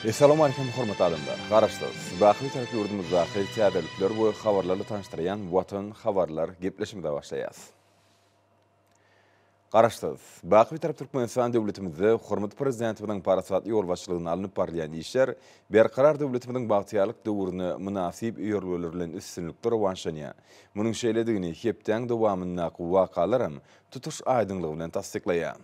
Essalawmalikim hormatly adamlar! Garaşsyz, baky Bitarap ýurdumyzdaky täzelikler we habarlarla tanyşdyrýan Watan habarlar gepleşigimize başlaýas. Garaşsyz, baky Bitarap Türkmenistan döwletimizde hormatly Prezidentimiziň parasatly ýolbaşçylygynda alnyp barylýan işler Berkarar döwletimiziň bagtyýarlyk döwrüne mynasyp ýörelgeler bilen üstünlikli rowaçlanýar. Munuň şeýledigini hepdäň dowamyndaky wakalaram tutuş aýdyňlygy bilen tassyklaýar.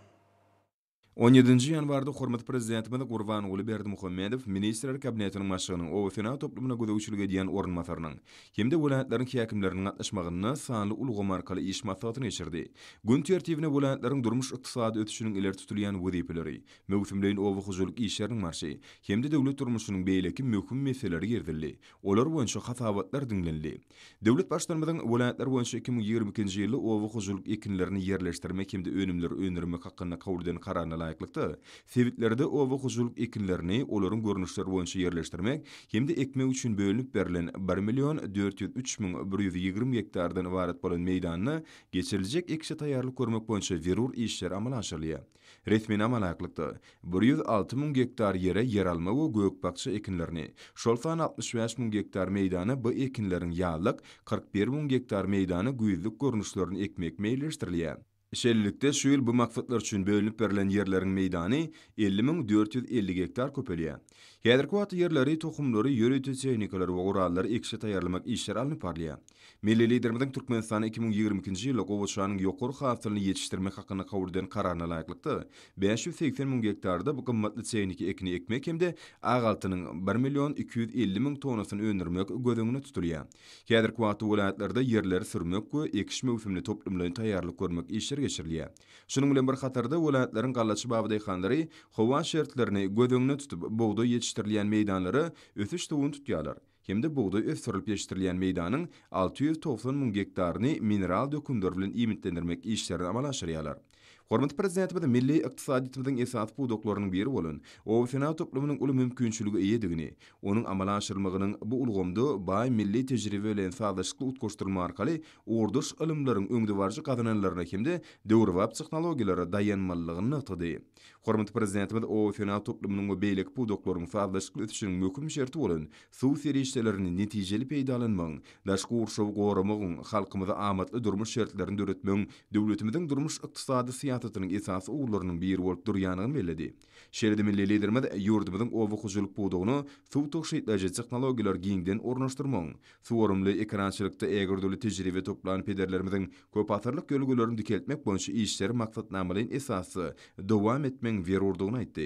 On ýedinji ýanwarda hormatly Prezidentimiz Gurbanguly Berdimuhamedow Ministrler Kabinetiniň Başlygynyň oba-senagat toplumyna gözegçilik edýän orunbasarynyň hem-de welaýatlaryň häkimleriniň gatnaşmagynda sanly ulgam arkaly iş maslahatyny geçirdi. Gün tertibine welaýatlaryň durmuş-ykdysady ösüşiniň ileri tutulýan wezipeleri, möwsümleýin oba hojalyk işleriniň barşy hem-de döwlet durmuşynyň beýleki möhüm meseleleri girizildi. Olar boýunça hasabatlar diňlenildi. Döwlet Baştutanymyzyň welaýatlar boýunça 2022-nji ýylda oba hojalyk ekinlerini ýerleşdirmek hem-de önümleri öndürmek hakynda kabul eden Kararyna laýyklykda, sebitlerde oba hojalyk ekinlerini olaryň görnüşleri boýunça ýerleşdirmek hem-de ekmek üçin bölünip berlen bir million 403 120 gektardan ybarat bolan meýdanda geçiriljek ekişe taýýarlyk görmek boýunça zerur işler amala aşyrylýar. Resminama laýyklykda, 106 müň gektar ýere ýeralma we gök-bakja ekinlerini, şol sanda 65 müň gektar meýdana bu ekinleriň ýazlyk, 41 müň gektar meýdana güýzlük görnüşlerini ekmek meýilleşdirilýär. Şeýlelikde, şu ýyl bu maksatlar üçin bölünip berlen ýerleriň meýdany 50 müň 450 gektar köpelýär. Häzirki wagtda ýerleri, tohumlary, ýörite tehnikalary we gurallary ekişe taýýarlamak işleri alnyp barylýar. Milli Liderimiziň Türkmenistanda 2022-nji ýylda gowaçanyň ýokary hasylyny ýetişdirmek hakynda kabul eden Kararyna laýyklykda, 580 müň gektarda bu gymmatly tehniki ekini ekmek hem-de ak altynyň bir million 250 müň tonnasyny öndürmek göz öňünde tutulýar. Häzirki wagtda welaýatlarda ýerleri sürmek we ekiş möwsümine toplumlaýyn taýýarlyk görmek işleri geçirilýär. Şunuň bilen bir hatarda, welaýatlaryň gallaçy babadaýhanlary howa şertlerini göz öňünde tutup, bugdaý ýetişdirilýän meýdanlara ösüş suwuny tutýarlar. hem-de bugdaý ösdürilip ýetişdirilýän meýdanyň 690 müň gektaryny mineral dökünler bilen iýmitlendirmek işlerini amala aşyrýarlar. Hormatly Prezidentimiz milli ykdysadyýetimiziň esasy pudaklarynyň biri bolan oba-senagat toplumynyň uly mümkinçilige eýedigini, onuň amala aşyrylmagynyň bu ulgamda baý milli tejribe bilen sazlaşykly utgaşdyrylmagy arkaly ugurdaş ylymlaryň öňdebaryjy gazananlaryna hem-de döwrebap tehnologiýalara daýanmalydygyny nygtady. Hormatly Prezidentimiz oba-senagat toplumynyň we beýleki pudaklaryň sazlaşykly ösüşiniň möhüm şerti bolan suw serişdelerini netijeli peýdalanmagyň, daşky gurşawy goramagyň, halkymyza amatly durmuş şertlerini döretmegiň döwletimiziň durmuş-ykdysady syýasatynyň esasy ugurlarynyň biri bolup durýandygyny belledi. Şeýle-de milli Liderimiz ýurdumyzyň oba hojalyk pudagyna suw tygşytlaýjy tehnologiýalary giňden ornaşdyrmagyň, suwarymly ekerançylykda ägirt uly tejribe toplan pederlerimiziň köpasyrlyk ýörelgelerini dikeltmek boýunça işleri maksatnamalaýyn esasda dowam etmegiň zerurdygyny aýtdy.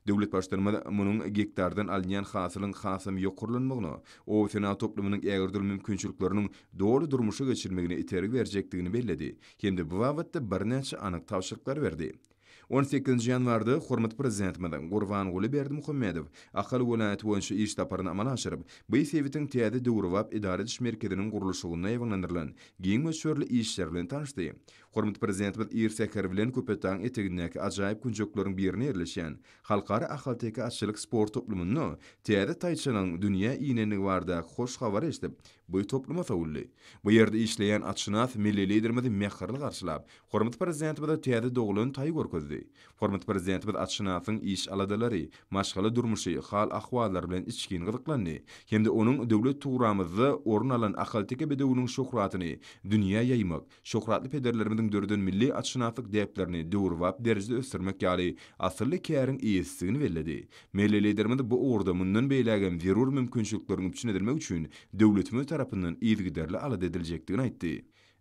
Döwlet Baştutanymyz munuň gektardan alynýan hasylyň hasam ýokarlanmagyna, oba-senagat toplumynyň ägirt uly mümkinçilikleriniň doly durmuşa geçirilmegine itergi berjekdigini belledi hem-de bu babatda birnäçe anyk tabşyryklary berdi. On sekizinji ýanwarda hormatly Prezidentimiz Gurbanguly Berdimuhamedow Ahal welaýaty boýunça iş saparyny amala aşyryp, bu sebitiň täze döwrebap edara ediş merkeziniň gurluşygynda ýaýbaňlandyrylan giň möçberli işler bilen tanyşdy. Hormatly Prezidentimiz ir säher bilen Köpetdagyň etegindäki ajaýyp künjekleriň birinde ýerleşýän Halkara ahalteke atçylyk sport toplumynda täze taýçanyň dünýä inendigi baradaky hoş habary eşidip, bu topluma sowuldy. Bu ýerde işleýän atşynas milli Liderimizi mähirli garşylap, Hormatly Prezidentimize täze doglan taý görkezdi. Hormatly Prezidentimiz atşynasyň iş-aladalary, maşgala durmuşy, hal-ahwallary bilen içgin gyzyklandy hem-de onuň döwlet Tugramyzda orun alan ahalteke bedewiniň şöhratyny dünýä ýaýmak, şöhratly pederlerimiziň döreden milli atşynaslyk däplerini döwrebap derejede ösdürmek ýaly asylly käriň eýesidigini belledi. Milli Liderimiz bu ugurda mundan beýlägem zerur mümkinçilikleriň üpjün edilmegi üçin döwletimiz tarapyndan yzygiderli alada ediljekdigini aýtdy.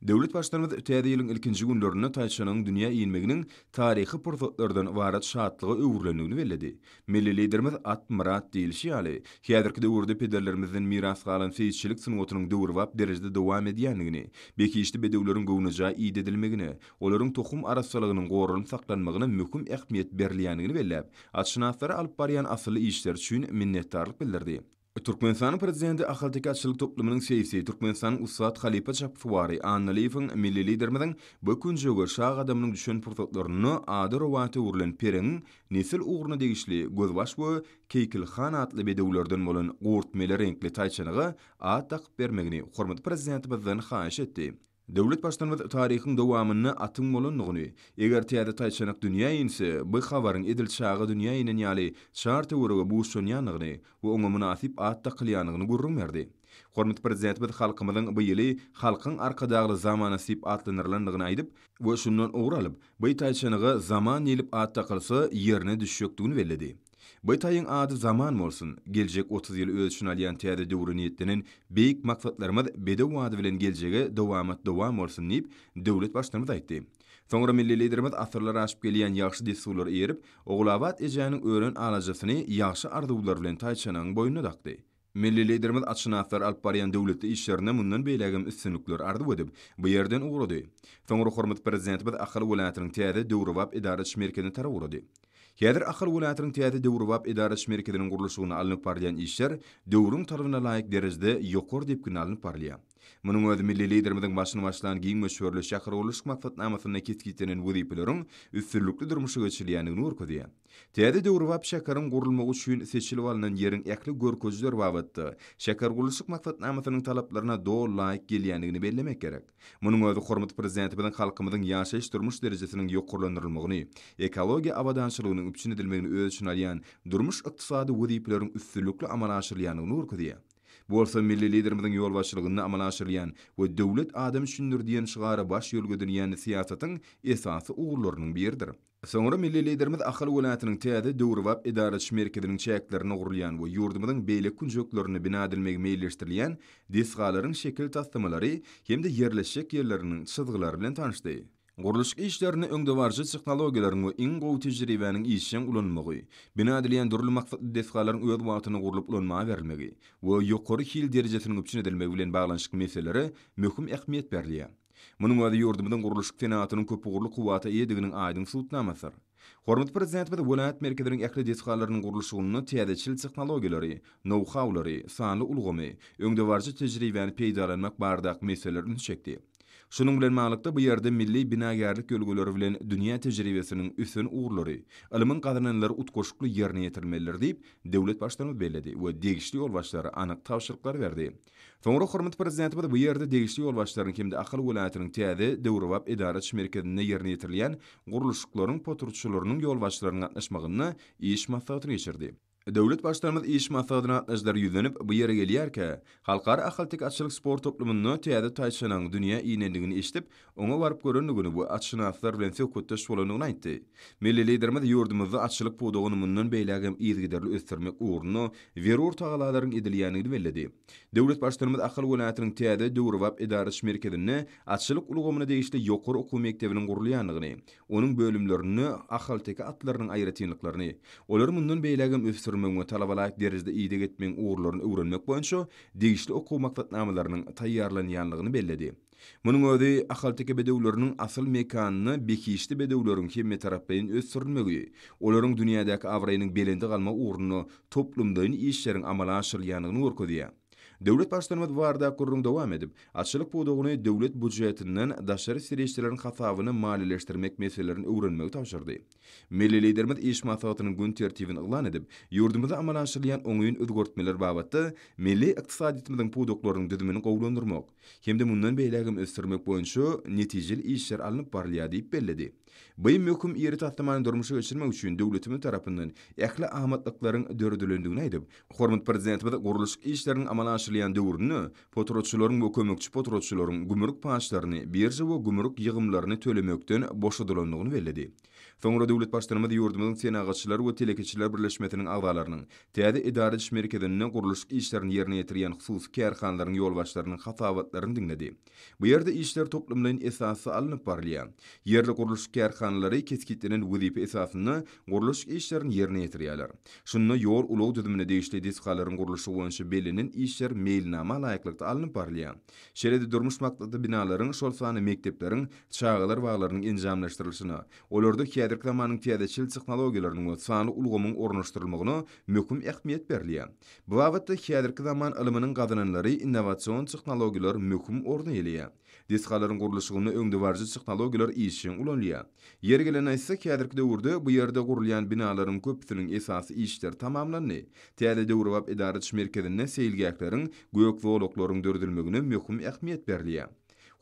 Döwlet Baştutanymyz Täze ýylyň ilkinji günlerinde taýçanyň dünýä inmeginiň taryhy pursatlardan ybarat şatlyga öwrülendigini belledi. Milli Liderimiz At myrat diýlişi ýaly, häzirki döwürde pederlerimizden miras galan seýisçilik sungatynyň döwrebap derejede dowam edýändigini, behişdi bedewleriň göwnejaý idedilmegine, olaryň tohum arassalygynyň goralyp saklanmagyna möhüm ähmiýet berilýändigini belläp, atşynaslara alyp barýan asylly işleri üçin minnetdarlyk bildirdi. Türkmenistanyň Prezidenti ahalteke atçylyk toplumynyň seýsi, Türkmenistanyň ussat halypa çapyksuwary Annalyýewiň milli Liderimiziň bu künjege şa gadamynyň düşen pursatlarynda ady rowaýata öwrülen Pereňiň nesil ugruna degişli Gözbaş we Keýkilhan atly bedewlerden bolan gurt mele reňkli taýçanaga at dakyp bermegini hormatly Prezidentimizden haýyş etdi. Döwlet Baştutanymyz taryhyň dowamynda atyň bolandygyny, eger täze taýçanak dünýä inse, bu habaryň edil çaga dünýä inen ýaly çar töwerege buşlanýandygyny we oňa mynasyp at dakylýandygyny gürrüň berdi. Hormatly Prezidentimiz halkymyzyň bu ýyly Halkyň Arkadagly zamanasy diýip atlandyrylandygyny aýdyp we şundan ugur alyp, bu taýçanaga Zaman diýlip at dakylsa, ýerine düşjekdigini belledi. Bu taýyň ady Zaman bolsun! Geljek 30 ýyly öz içine alýan täze döwre niýetlenen beýik maksatlarymyz bedew ady bilen geljege dowamat dowam bolsun diýip, döwlet Baştutanymyz aýtdy. Soňra milli Liderimiz asyrlar aşyp gelýän ýagşy dessurlara eýerip, Ogulabat ejäniň ören alajasyny ýagşy arzuwlar bilen taýçanagyň boýnuna dakdy. Milli Liderimiz atşynaslar alyp barýan döwletli işlerinde mundan beýlägem üstünlikler arzuw edip, bu ýerden ugrady. Soňra hormatly Prezidentimiz Ahal welaýatynyň täze döwrebap edara ediş merkezine tarap ugrady. Häzir Ahal welaýatynyň täze döwrebap edara ediş merkeziniň gurluşygynda alnyp barylýan işler döwrüň talabyna laýyk derejede ýokary depginde alnyp barylýar. Munuň özi milli Liderimiziň başyny başlan giň möçberli şähergurluşyk maksatnamasynda kesgitlenen wezipeleriň üstünlikli durmuşa geçirilýändigini görkezýär. Täze döwrebap şäheriň gurulmagy üçin seçilip alnan ýeriň ähli görkezijiler babatda şähergurluşyk maksatnamasynyň talaplaryna doly laýyk gelýändigini bellemek gerek. Munuň özi hormatly Prezidentimiziň halkymyzyň ýaşaýyş-durmuş derejesiniň ýokarlandyrylmagyny, ekologiýa abadançylygynyň üpjün edilmegini öz içine alýan durmuş-ykdysady wezipeleriň üstünlikli amala aşyrylýandygyny görkezýär. Bu bolsa milli Liderimiziň ýolbaşçylygynda amala aşyrylýan we Döwlet adam üçindir diýen şygara baş ýörelge edinýän syýasatyň esasy ugurlarynyň biridir. Soňra milli Liderimiz Ahal welaýatynyň täze döwrebap edara ediş merkeziniň çäklerinde gurulýan we ýurdumyzyň beýleki künjeklerinde bina edilmegi meýilleşdirilýän desgalaryň şekil taslamalary hem-de ýerleşjek ýerleriniň çyzgylary bilen tanyşdy. Gurluşyk işlerinde öňdebaryjy tehnologiýalaryň we iň gowy tejribäniň işjeň ulanylmagy, bina edilýän dürli maksatly desgalaryň öz wagtynda gurlup ulanmaga berilmegi we ýokary hil derejesiniň üpjün edilmegi bilen baglanyşykly meselelere möhüm ähmiýet berilýär. Munuň özi ýurdumyzyň gurluşyk senagatynyň köpugurly kuwwata eýediginiň aýdyň subutnamasydyr. Hormatly Prezidentimiz welaýat merkeziniň ähli desgalarynyň gurluşygynda täzeçil tehnologiýalary, nou-haulary, sanly ulgamy, öňdebaryjy tejribäni peýdalanmak baradaky meselelere ünsi çekdi. Şunuň bilen baglylykda, bu ýerde milli binagärlik ýörelgeleri bilen dünýä tejribesiniň ösen ugurlary, ylmyň gazananlary utgaşykly ýerine ýetirilmelidir diýip, döwlet Baştutanymyz belledi we degişli ýolbaşçylara anyk tabşyryklary berdi. Soňra hormatly Prezidentimiz bu ýerde degişli ýolbaşçylaryň hem-de Ahal welaýatynyň täze, döwrebap edara ediş merkezinde ýerine ýetirilýän gurluşyklaryň potratçylarynyň ýolbaşçylarynyň gatnaşmagynda iş maslahatyny geçirdi. Döwlet Baştutanymyz iş maslahatyna gatnaşyjylara ýüzlenip, bu ýere gelýärkä, Halkara ahalteke atçylyk sport toplumynda täze taýçanagyň dünýä inendigini eşidip, oňa baryp görendigini we atşynaslar bilen söhbetdeş bolandygyny aýtdy. Milli Liderimiz ýurdumyzda atçylyk pudagyny mundan beýläk hem yzygiderli ösdürmek ugrunda zerur tagallalaryň edilýändigini belledi. Döwlet Baştutanymyz Ahal welaýatynyň täze döwrebap edara ediş merkezinde atçylyk ulgamyna degişli ýokary okuw mekdebiniň gurulýandygyny, onuň bölümlerinde ahalteke atlarynyň aýratynlyklaryny, olary mundan beýläk hem ösdürmegiň we talabalaýyk derejede ideg etmegiň ugurlaryny öwrenmek boýunça degişli okuw maksatnamalarynyň taýýarlanýandygyny belledi. Munuň özi ahalteke bedewleriniň asyl mekanynda behişdi bedewleriň hemmetaraplaýyn ösdürilmegi, olaryň dünýädäki abraýynyň belende galmagy ugrunda toplumlaýyn işleriň amala aşyrylýandygyny görkezýär. Döwlet Baştutanymyz bu baradaky gürrüňi dowam edip, atçylyk pudagyny döwlet býujetinden daşary serişdeleriň hasabyna maliýeleşdirmek meselelerini öwrenmegi tabşyrdy. Milli Liderimiz iş maslahatynyň gün tertibini yglan edip, ýurdumyzda amala aşyrylýan oňyn özgertmeler babatda milli ykdysadyýetimiziň pudaklarynyň düzümini gowulandyrmak, hem-de mundan beýlägem ösdürmek boýunça netijeli işler alnyp barylýar diýip belledi. Bu möhüm iri taslamany durmuşa geçirmek üçin döwletimiz tarapyndan ähli amatlyklaryň döredilendigini aýdyp, hormatly Prezidentimiz gurluşyk işleriniň amala aşyrylýan döwründe potratçylaryň we kömekçi potratçylaryň gümrük paçlaryny, birža we gümrük ýygymlaryny tölemekden boşadylandygyny belledi. Soňra döwlet Baştutanymyz ýurdumyzyň Senagatçylar we telekeçiler birleşmesiniň agzalarynyň, täze edara ediş merkezinde gurluşyk işlerini ýerine ýetirýän hususy kärhanalaryň ýolbaşçylarynyň hasabatlaryny diňledi. Bu ýerde işler toplumlaýyn esasda alnyp barylýar. Ýerli gurluşyk kärhanalary kesgitlenen wezipe esasynda gurluşyk işlerini ýerine ýetirýärler. Şunda ýol-ulag düzümine degişli desgalaryň gurluşygy boýunça bellenen işler meýilnama laýyklykda alnyp barylýar. Şeýle-de durmuş maksatly binalaryň, şol sanda mekdepleriň, çagalar baglarynyň enjamlaşdyrylyşyna, olarda häzirki zamanyň täzeçil tehnologiýalarynyň we sanly ulgamyň ornaşdyrylmagyna möhüm ähmiýet berilýär. Bu babatda häzirki zaman ylmynyň gazananlary, innowasion tehnologiýalar möhüm orny eýeleýär. Desgalaryň gurluşygynda öňdebaryjy tehnologiýalar işjeň ulanylýar. Ýeri gelende aýtsak, häzirki döwürde bu ýerde gurulýan binalaryň köpüsiniň esasy işleri tamamlandy. Täze döwrebap edara ediş merkezinde seýilgähleriň, gök zolaklaryň döredilmegine möhüm ähmiýet berilýär.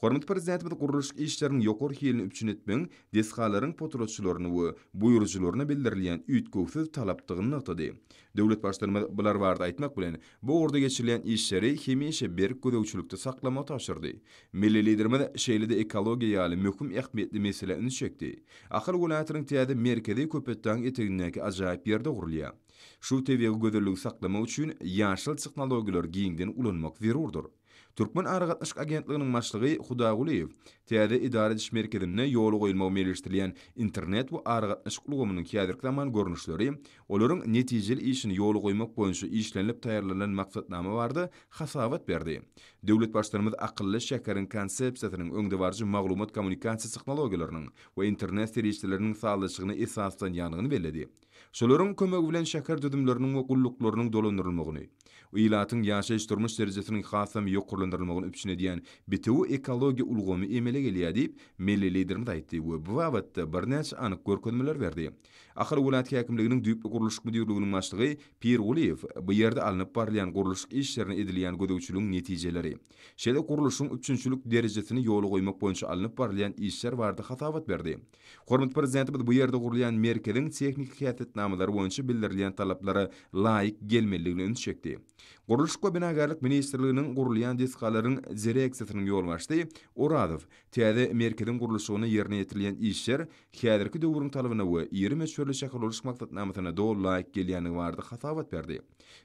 Hormatly Prezidentimiz gurluşyk işleriniň ýokary hilini üpjün etmegiň desgalaryň potratçylaryna we buýrujylaryna bildirilýän üýtgewsiz talapdygyny nygtady. Döwlet Baştutanymyz bular barada aýtmak bilen, bu ugurda geçirilýän işleri hemişe berk gözegçilikde saklamagy tabşyrdy. Milli Liderimiz şeýle-de ekologiýa ýaly möhüm ähmiýetli meselä üns çekdi. Ahal welaýatynyň täze merkezi Köpetdagyň etegindäki ajaýyp ýerde gurulýar. Şu tebigy gözelligi saklamak üçin ýaşyl tehnologiýalary giňden ulanmak zerurdyr. Türkmen aragatnaşyk agentliginiň başlygy Hudaýgulyýew täze edara ediş merkezinde ýola goýulmagy meýilleşdirilýän internet we aragatnaşyk ulgamynyň häzirki zaman görnüşleri, olaryň netijeli işini ýola goýmak boýunça işlenilip taýýarlanylan maksatnama barada hasabat berdi. Döwlet Baştutanymyz akylly şäheriň konsepsiýasynyň öňdebaryjy maglumat-kommunikasiýa tehnologiýalarynyň we internet serişdeleriniň sazlaşygyna esaslanýandygyny belledi. Şolaryň kömegi bilen şäher düzümleriniň we gulluklarynyň dolandyrylmagyny, ilatyň ýaşaýyş-durmuş derejesiniň hasam ýokarlandyrylmagyny üpjün edýän bitewi ekologiýa ulgamy emele gelýär diýip, milli Liderimiz aýtdy we bu babatda birnäçe anyk görkezmeler berdi. Ahal welaýat häkimliginiň düýpli gurluşyk müdirliginiň başlygy Pirgulyýew bu ýerde alnyp barylýan gurluşyk işlerine edilýän gözegçiligiň netijeleri, şeýle gurluşygyň üpjünçilik derejesini ýola goýmak boýunça alnyp barylýan işler barada hasabat berdi. Hormatly Prezidentimiz bu ýerde gurulýan merkeziň tehniki häsiýetnamalary boýunça bildirilýän talaplara laýyk gelmelidigine üns çekdi. Gurluşyk we binagärlik ministrliginiň gurulýan desgalaryň direksiýasynyň ýolbaşçysy Orazow täze merkeziň gurluşygynda ýerine ýetirilýän işler häzirki döwrüň talabyna we iri möçberli şähergurluşyk maksatnamasyna doly laýyk gelýändigi barada hasabat berdi.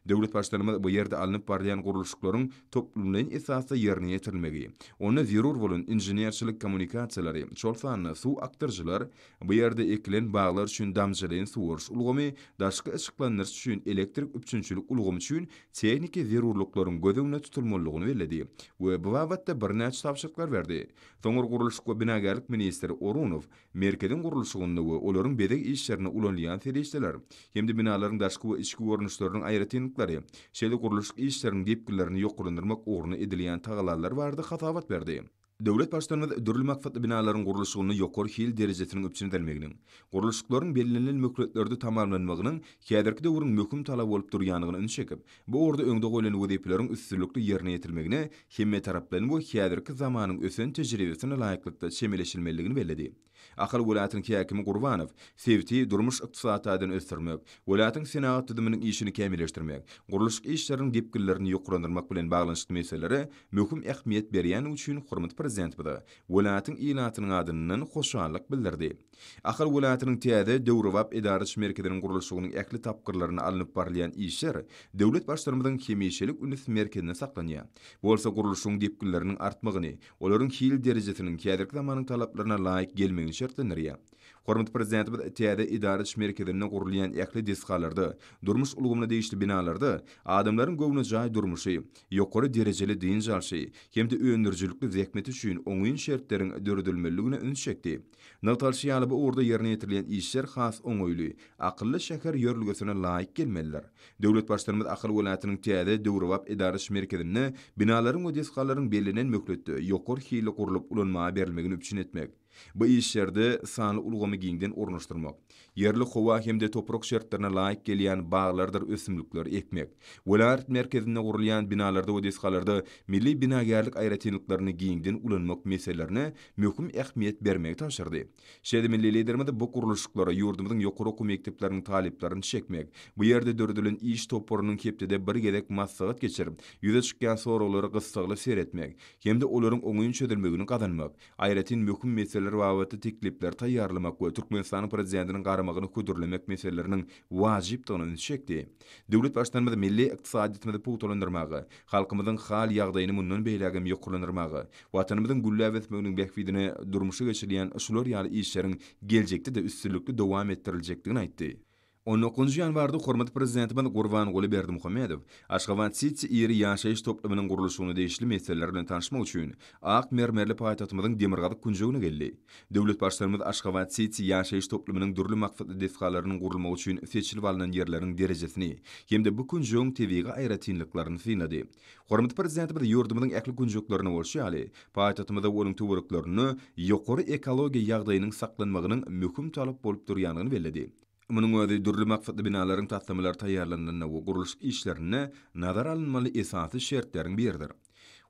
Döwlet Baştutanymyz bu ýerde alnyp barylýan gurluşyklaryň toplumlaýyn esasda ýerine ýetirilmegi, onda zerur bolan inženerçilik kommunikasiýalary, şol sanda suw akdyryjylar, bu ýerde ekilen baglar üçin damjalaýyn suwaryş ulgamy, daşky yşyklandyryş üçin elektrik üpjünçilik ulgamy üçin tehniki zerurlyklaryň göz öňünde tutulmalydygyny belledi we bu babatda birnäçe tabşyryklar berdi. Soňra gurluşyk we binagärlik ministri Orunow Merkeziň gurluşygynda we olaryň bezeg işlerinde ulanylýan serişdeler hem-de binalaryň daşky we içki görnüşleriniň aýratynlyklary, şeýle gurluşyk işleriniň depginlerini ýokarlandyrmak ugrunda edilýän tagallalar barada hasabat berdi. Döwlet Baştutanymyz dürli maksatly binalaryň gurluşygynda ýokary hil derejesiniň üpjün edilmeginiň, gurluşyklaryň bellenilen möhletlerde tamamlanmagynyň häzirki döwrüň möhüm talaby bolup durýandygyna üns çekip, bu ugurda öňde goýlan wezipeleriň üstünlikli ýerine ýetirilmegine hemmetaraplaýyn we häzirki zamanyň ösen tejribesine laýyklykda çemeleşilmelidigini belledi. Ahal welaýatynyň häkimi Gurbanow sebiti durmuş-ykdysady taýdan ösdürmek, welaýatyň senagat düzüminiň işini kämilleşdirmek, gurluşyk işleriniň depginlerini ýokarlandyrmak bilen baglanyşykly meselelere möhüm ähmiýet berýändigi üçin hormatly Prezidentimize welaýatyň ilatynyň adyndan hoşallyk bildirdi. Ahal welaýatynyň täze, döwrebap edara-iş merkeziniň gurluşygynyň ähli tapgyrlarynda alnyp barylýan işler döwlet Baştutanymyzyň hemişelik üns merkezinde saklanýar. Bu bolsa gurluşygyň depginleriniň artmagyny, olaryň hil derejesiniň häzirki zamanyň talaplaryna laýyk gelmegini şertlendirýär. Hormatly Prezidentimiz täze edara-iş merkezinde gurulýan ähli desgalarda, durmuş ulgamyna degişli binalarda adamlaryň göwnejaý durmuşy, ýokary derejeli dynç alşy hem-de öndürijilikli zähmeti üçin oňyn şertleriň döredilmelidigine üns çekdi. Nygtalyşy ýaly, bu ugurda ýerine ýetirilýän işler has oňaýly, akylly şäher ýörelgesine laýyk gelmelidir. Döwlet Baştutanymyz Ahal welaýatynyň täze, döwrebap edara-iş merkezinde binalaryň we desgalaryň bellenen möhletde, ýokary hilli gurlup ulanmaga berilmegini üpjün etmek, bu işlerde sanly ulgamy giňden ornaşdyrmak, ýerli howa hem-de toprak şertlerine laýyk gelýän baglardyr ösümlikleri ekmek, welaýat merkezinde gurulýan binalarda we desgalarda milli binagärlik aýratynlyklaryny giňden ulanmak meselelerine möhüm ähmiýet bermegi tabşyrdy. Şeýle-de milli Liderimiz bu gurluşyklara ýurdumyzyň ýokary okuw mekdepleriniň talyplaryny çekmek, bu ýerde döredilen iş toparynyň hepdede bir gezek maslahat geçirip, ýüze çykýan soraglara gyssagly seretmek hem-de olaryň oňyn çözülmegini gazanmak, aýratyn möhüm meseleler babatda teklipleri taýýarlamak we Türkmenistanyň Prezidentiniň garamagyna hödürlemek meseleleriniň wajypdygyna ünsi çekdi. Döwlet Baştutanymyz milli ykdysadyýetimizi pugtalandyrmaga, halkymyzyň hal-ýagdaýyny mundan beýlägem ýokarlandyrmaga, Watanymyzyň gülläp ösmeginiň bähbidine durmuşa geçirilýän şular ýaly işleriň geljekde-de üstünlikli dowam etdiriljekdigini aýtdy. On dokuzynjy ýanwarda hormatly Prezidentimiz Gurbanguly Berdimuhamedow Aşgabat-siti iri ýaşaýyş toplumynyň gurluşygyna degişli meseleler bilen tanyşmak üçin ak mermerli paýtagtymyzyň demirgazyk künjegine geldi. Döwlet Baştutanymyz Aşgabat-siti ýaşaýyş toplumynyň dürli maksatly desgalarynyň gurulmagy üçin seçilip alnan ýerleriň derejesini hem-de bu künjegiň tebigy aýratynlyklaryny synlady. Hormatly Prezidentimiz ýurdumyzyň ähli künjeklerinde bolşy ýaly, paýtagtymyzda we onuň töwereklerinde ýokary ekologiýa ýagdaýynyň saklanmagynyň möhüm talap bolup durýandygyny belledi. Munuň özi dürli maksatly binalaryň taslamalary taýýarlanylanda we gurluşyk işlerinde nazara alynmaly esasy şertleriň biridir.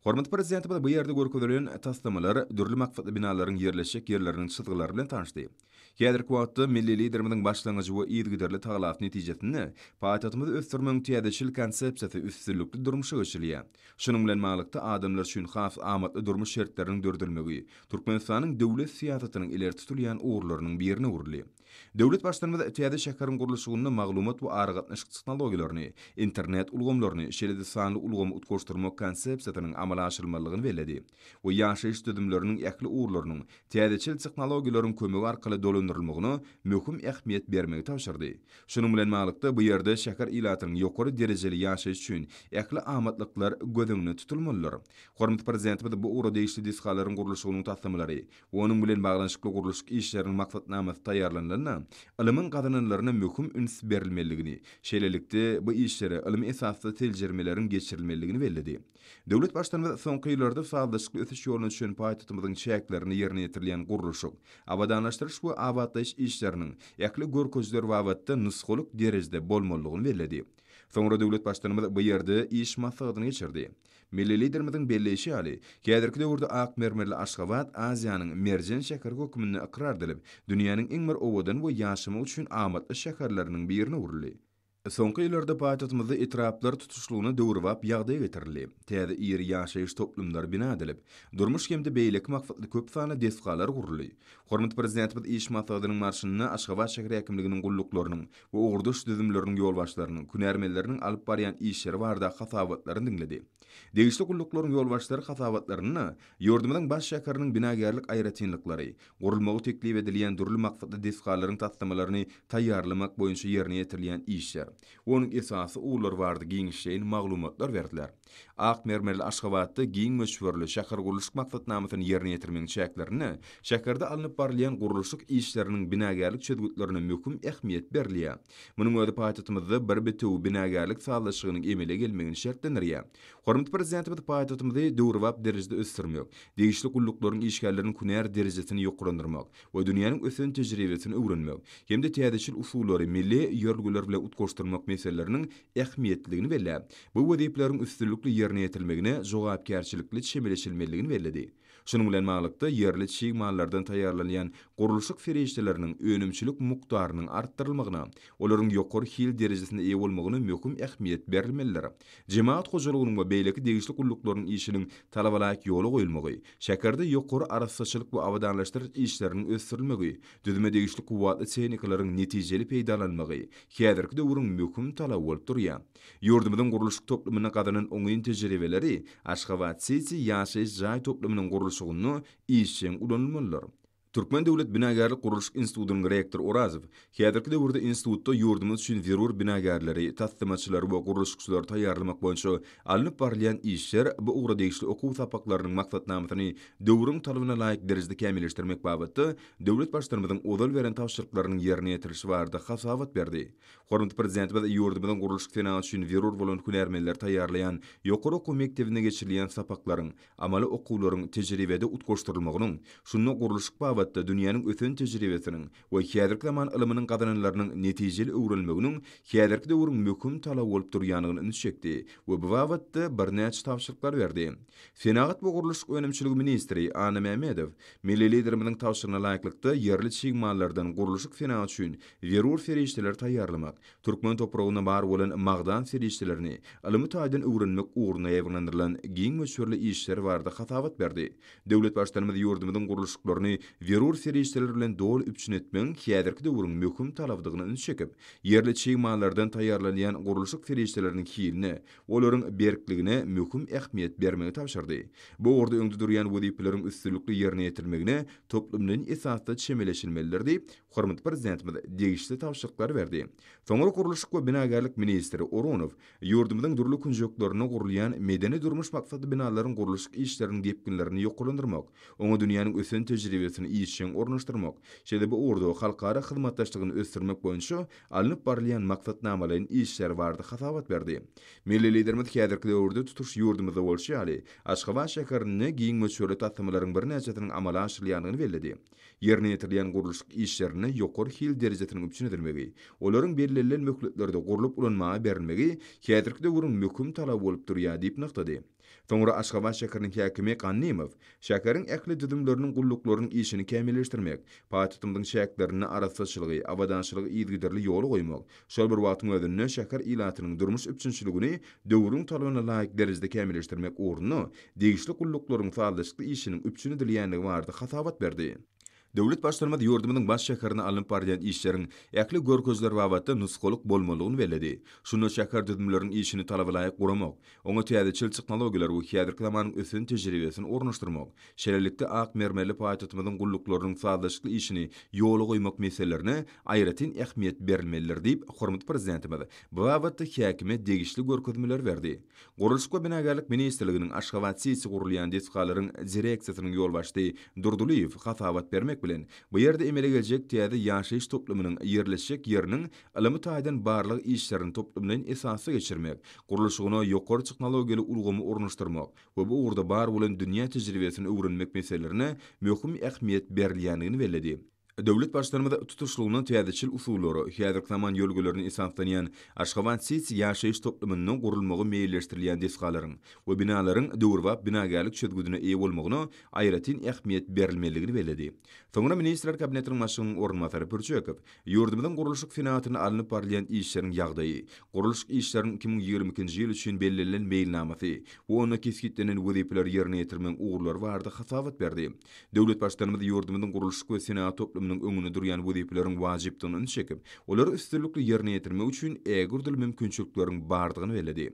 Hormatly Prezidentimiz bu ýerde görkezilen taslamalar, dürli maksatly binalaryň ýerleşjek ýerleriniň çyzgylary bilen tanyşdy. Häzirki wagtda milli Liderimiziň başlangyjy we yzygiderli tagallasy netijesinde paýtagtymyzy ösdürmegiň täzeçil konsepsiýasy üstünlikli durmuşa geçirilýär. Şunuň bilen baglylykda, adamlar üçin has amatly durmuş şertleriniň döredilmegi Türkmenistanyň döwlet syýasatynyň ileri tutulýan ugurlarynyň birine öwrüldi. Döwlet Baştutanymyz täze şäheriň gurluşygynda maglumat we aragatnaşyk tehnologiýalaryny, internet ulgamlaryny, şeýle-de sanly ulgamy utgaşdyrmak konsepsiýasynyň amala aşyrylmalydygyny belledi we ýaşaýyş düzümleriniň ähli ugurlarynyň täzeçil tehnologiýalaryň kömegi arkaly dolandyrylmagyna möhüm ähmiýet bermegi tabşyrdy. Şunuň bilen baglylykda, bu ýerde şäher ilatynyň ýokary derejeli ýaşaýşy üçin ähli amatlyklar göz öňünde tutulmalydyr. Hormatly Prezidentimiz bu ugra degişli desgalaryň gurluşygynyň taslamalary Onuň bilen baglanyşykly gurluşyk işleriniň maksatnamasy taýýarlanylanda, ylymyň gazananlaryna möhüm üns berilmelidigini, şeýlelikde, bu işlere ylmy esasda seljermeleriň geçirilmelidigini belledi. Döwlet Baştutanymyz soňky ýyllarda sazlaşykly ösüş ýoluna düşen paýtagtymyzyň çäklerinde ýerine ýetirilýän gurluşyk, abadanlaşdyryş we abatlaýyş işleriniň ähli görkezijiler babatda nusgalyk derejede bolmalydygyny belledi. Soňra döwlet Baştutanymyz bu ýerde iş maslahatyny geçirdi. Milli Liderimiziň belleýşi ýaly, häzirki döwürde ak mermerli Aşgabat Aziýanyň merjen şäheri hökmünde ykrar edilip, dünýäniň iň bir owadan we ýaşamak üçin amatly şäherleriniň birine öwrüldi. Soňky ýyllarda paýtagtymyzda etraplar tutuşlygyna döwrebap ýagdaýa getirildi. Täze iri ýaşaýyş toplumlary bina edilip, durmuş hem-de beýleki maksatly köp sanly desgalar guruldy. Hormatly Prezidentimiz iş maslahatynyň barşynda Aşgabat şäher häkimliginiň gulluklarynyň we ugurdaş düzümleriniň ýolbaşçylarynyň, hünärmenleriniň alyp barýan işleri baradaky hasabatlaryny diňledi. Degişli gulluklaryň ýolbaşçylary hasabatlarynda ýurdumyzyň baş şäheriniň binagärlik aýratynlyklary, gurulmagy teklip edilýän dürli maksatly desgalaryň taslamalaryny taýýarlamak boýunça ýerine ýetirilýän işler we onuň esasy ugurlary barada giňişleýin maglumatlar berdiler. Ak mermerli Aşgabatda giň möçberli şähergurluşyk maksatnamasyny ýerine ýetirmegiň çäklerinde şäherde alnyp barylýan gurluşyk işleriniň binagärlik çözgütlerine möhüm ähmiýet berilýär. Munuň özi paýtagtymyzda bir bitewi binagärlik sazlaşygynyň emele gelmegini şertlendirýär. Hormatly Prezidentimiz paýtagtymyzy döwrebap derejede ösdürmek, degişli gulluklaryň işgärleriniň hünär derejesini ýokarlandyrmak we dünýäniň ösen tejribesini öwrenmek hem-de täzeçil usullary milli ýörelgeler bilen utgaşdyrmak meseleleriniň ähmiýetliligini belläp, bu wezipeleriň üstünlikli ýerine ýetirilmegine jogapkärçilikli çemeleşilmelidigini belledi. Şunuň bilen baglylykda, ýerli çig mallardan taýýarlanylýan gurluşyk serişdeleriniň önümçilik mukdarynyň artdyrylmagyna, olaryň ýokary hil derejesine eýe bolmagyna möhüm ähmiýet berilmelidir. Jemagat hojalygynyň we beýleki degişli gulluklaryň işiniň talabalaýyk ýola goýulmagy, şäherde ýokary arassaçylyk we abadanlaşdyryş işleriniň ösdürilmegi, düzüme degişli kuwwatly tehnikalaryň netijeli peýdalanylmagy häzirki döwrüň möhüm talaby bolup durýar. Ýurdumyzyň gurluşyk toplumynda gazanan oňyn tejribeleri Aşgabat-siti ýaşaýyş jaý toplumynyň gurluşygynda işjeň ulanylmalydyr. Türkmen döwlet binagärlik-gurluşyk institutynyň rektory Orazow häzirki döwürde institutda ýurdumyz üçin zerur binagärleri, taslamaçylary we gurluşykçylary taýýarlamak boýunça alnyp barylýan işler, bu ugra degişli okuw sapaklarynyň maksatnamasyny döwrüň talabyna laýyk derejede kämilleşdirmek babatda döwlet Baştutanymyzyň ozal beren tabşyryklarynyň ýerine ýetirilişi barada hasabat berdi. Hormatly Prezidentimiz ýurdumyzyň gurluşyk senagaty üçin zerur bolan hünärmenleri taýýarlaýan ýokary okuw mekdebinde geçirilýän sapaklaryň, amaly okuwlaryň tejribede utgaşdyrylmagynyň, şunda gurluşyk babatda dünýäniň ösen tejribesiniň we häzirki zaman ylmynyň gazananlarynyň netijeli öwrenilmeginiň häzirki döwrüň möhüm talaby bolup durýandygyna üns çekdi we bu babatda birnäçe tabşyryklary berdi. Senagat we gurluşyk önümçiligi ministri Anna Mämmedow milli Liderimiziň tabşyrygyna laýyklykda ýerli çig mallardan gurluşyk senagaty üçin zerur serişdeleri taýýarlamak, türkmen topragynda bar bolan magdan serişdelerini ylmy taýdan öwrenmek ugrunda ýaýbaňlandyrylan giň möçberli işler barada hasabat berdi. Döwlet Baştutanymyz ýurdumyzyň gurluşyklaryny zerur serişdeler bilen doly üpjün etmegiň häzirki döwrüň möhüm talabydygyna üns çekip, ýerli çig mallardan taýýarlanýan gurluşyk serişdeleriniň hiline, olaryň berkligine möhüm ähmiýet bermegi tabşyrdy. Bu ugurda öňde durýan wezipeleriň üstünlikli ýerine ýetirilmegine toplumlaýyn esasda çemeleşilmelidir diýip, hormatly Prezidentimiz degişli tabşyryklary berdi. Soňra gurluşyk we binagärlik ministri Orunow ýurdumyzyň dürli künjeklerinde gurulýan medeni-durmuş maksatly binalaryň gurluşyk işleriniň depginlerini ýokarlandyrmak, oňa dünýäniň ösen tejribesini işjeň ornaşdyrmak, şeýle bu ugurda halkara hyzmatdaşlygyny ösdürmek boýunça alnyp barylýan maksatnamalaýyn işler barada hasabat berdi. Milli Liderimiz häzirki döwürde tutuş ýurdumyzda bolşy ýaly, Aşgabat şäherinde giň möçberli taslamalaryň birnäçesiniň amala aşyrylýandygyny belledi. Ýerine ýetirilýän gurluşyk işlerinde ýokary hil derejesiniň üpjün edilmegi, olaryň bellenilen möhletlerde gurlup ulanmaga berilmegi häzirki döwrüň möhüm talaby bolup durýar diýip nygtady. Soňra Aşgabat şäheriniň häkimi Gannymow şäheriň ähli düzümleriniň gulluklarynyň işini kämilleşdirmek, paýtagtymyzyň çäklerinde arassaçylygy, abadançylygy yzygiderli ýola goýmak, şol bir wagtyň özünde şäher ilatynyň durmuş üpjünçiligini döwrüň talabyna laýyk derejede kämilleşdirmek ugrunda degişli gulluklaryň sazlaşykly işiniň üpjün edilýändigi barada hasabat berdi. Döwlet Baştutanymyz ýurdumyzyň baş şäherinde alnyp barylýan işleriň ähli görkezijiler babatda nusgalyk bolmalydygyny belledi. Şunda şäher düzümleriniň işini talabalaýyk guramak, oňa täzeçil tehnologiýalary we häzirki zamanyň ösen tejribesini ornaşdyrmak, şeýlelikde, ak mermerli paýtagtymyzyň gulluklarynyň sazlaşykly işini ýola goýmak meselelerine aýratyn ähmiýet berilmelidir diýip, hormatly Prezidentimiz bu babatda häkime degişli görkezmeleri berdi. Gurluşyk we binagärlik ministrliginiň Aşgabat-siti gurulýan desgalaryň direksiýasynyň ýolbaşçysy Durdylyýew hasabat bermek bilen, bu ýerde emele geljek täze ýaşaýyş toplumynyň ýerleşjek ýeriniň ylmy taýdan barlag işlerini toplumlaýyn esasda geçirmek, gurluşygyna ýokary tehnologiýaly ulgamy ornaşdyrmak we bu ugurda bar bolan dünýä tejribesini öwrenmek meselelerine möhüm ähmiýet berilýändigini belledi. Döwlet Baştutanymyz tutuşlygyna täzeçil usullara, häzirki zaman ýörelgelerine esaslanýan Aşgabat-siti ýaşaýyş toplumynda gurulmagy meýilleşdirilýän desgalaryň we binalaryň döwrebap binagärlik çözgüdine eýe bolmagyna aýratyn ähmiýet berilmelidigini belledi. Soňra Ministrler Kabinetiniň Başlygynyň orunbasary Pürçekow ýurdumyzyň gurluşyk senagatynda alnyp barylýan işleriň ýagdaýy, gurluşyk işleriniň 2022-nji ýyl üçin bellenilen meýilnamasy we onda kesgitlenen wezipeleri ýerine ýetirmegiň ugurlary barada hasabat berdi. Döwlet Baştutanymyz ýurdumyzyň gurluşyk we senagat toplumynyň öňünde durýan wezipeleriň wajypdygyna üns çekip, olary üstünlikli ýerine ýetirmek üçin ägirdül mümkinçilikleriň bardygyny belledi.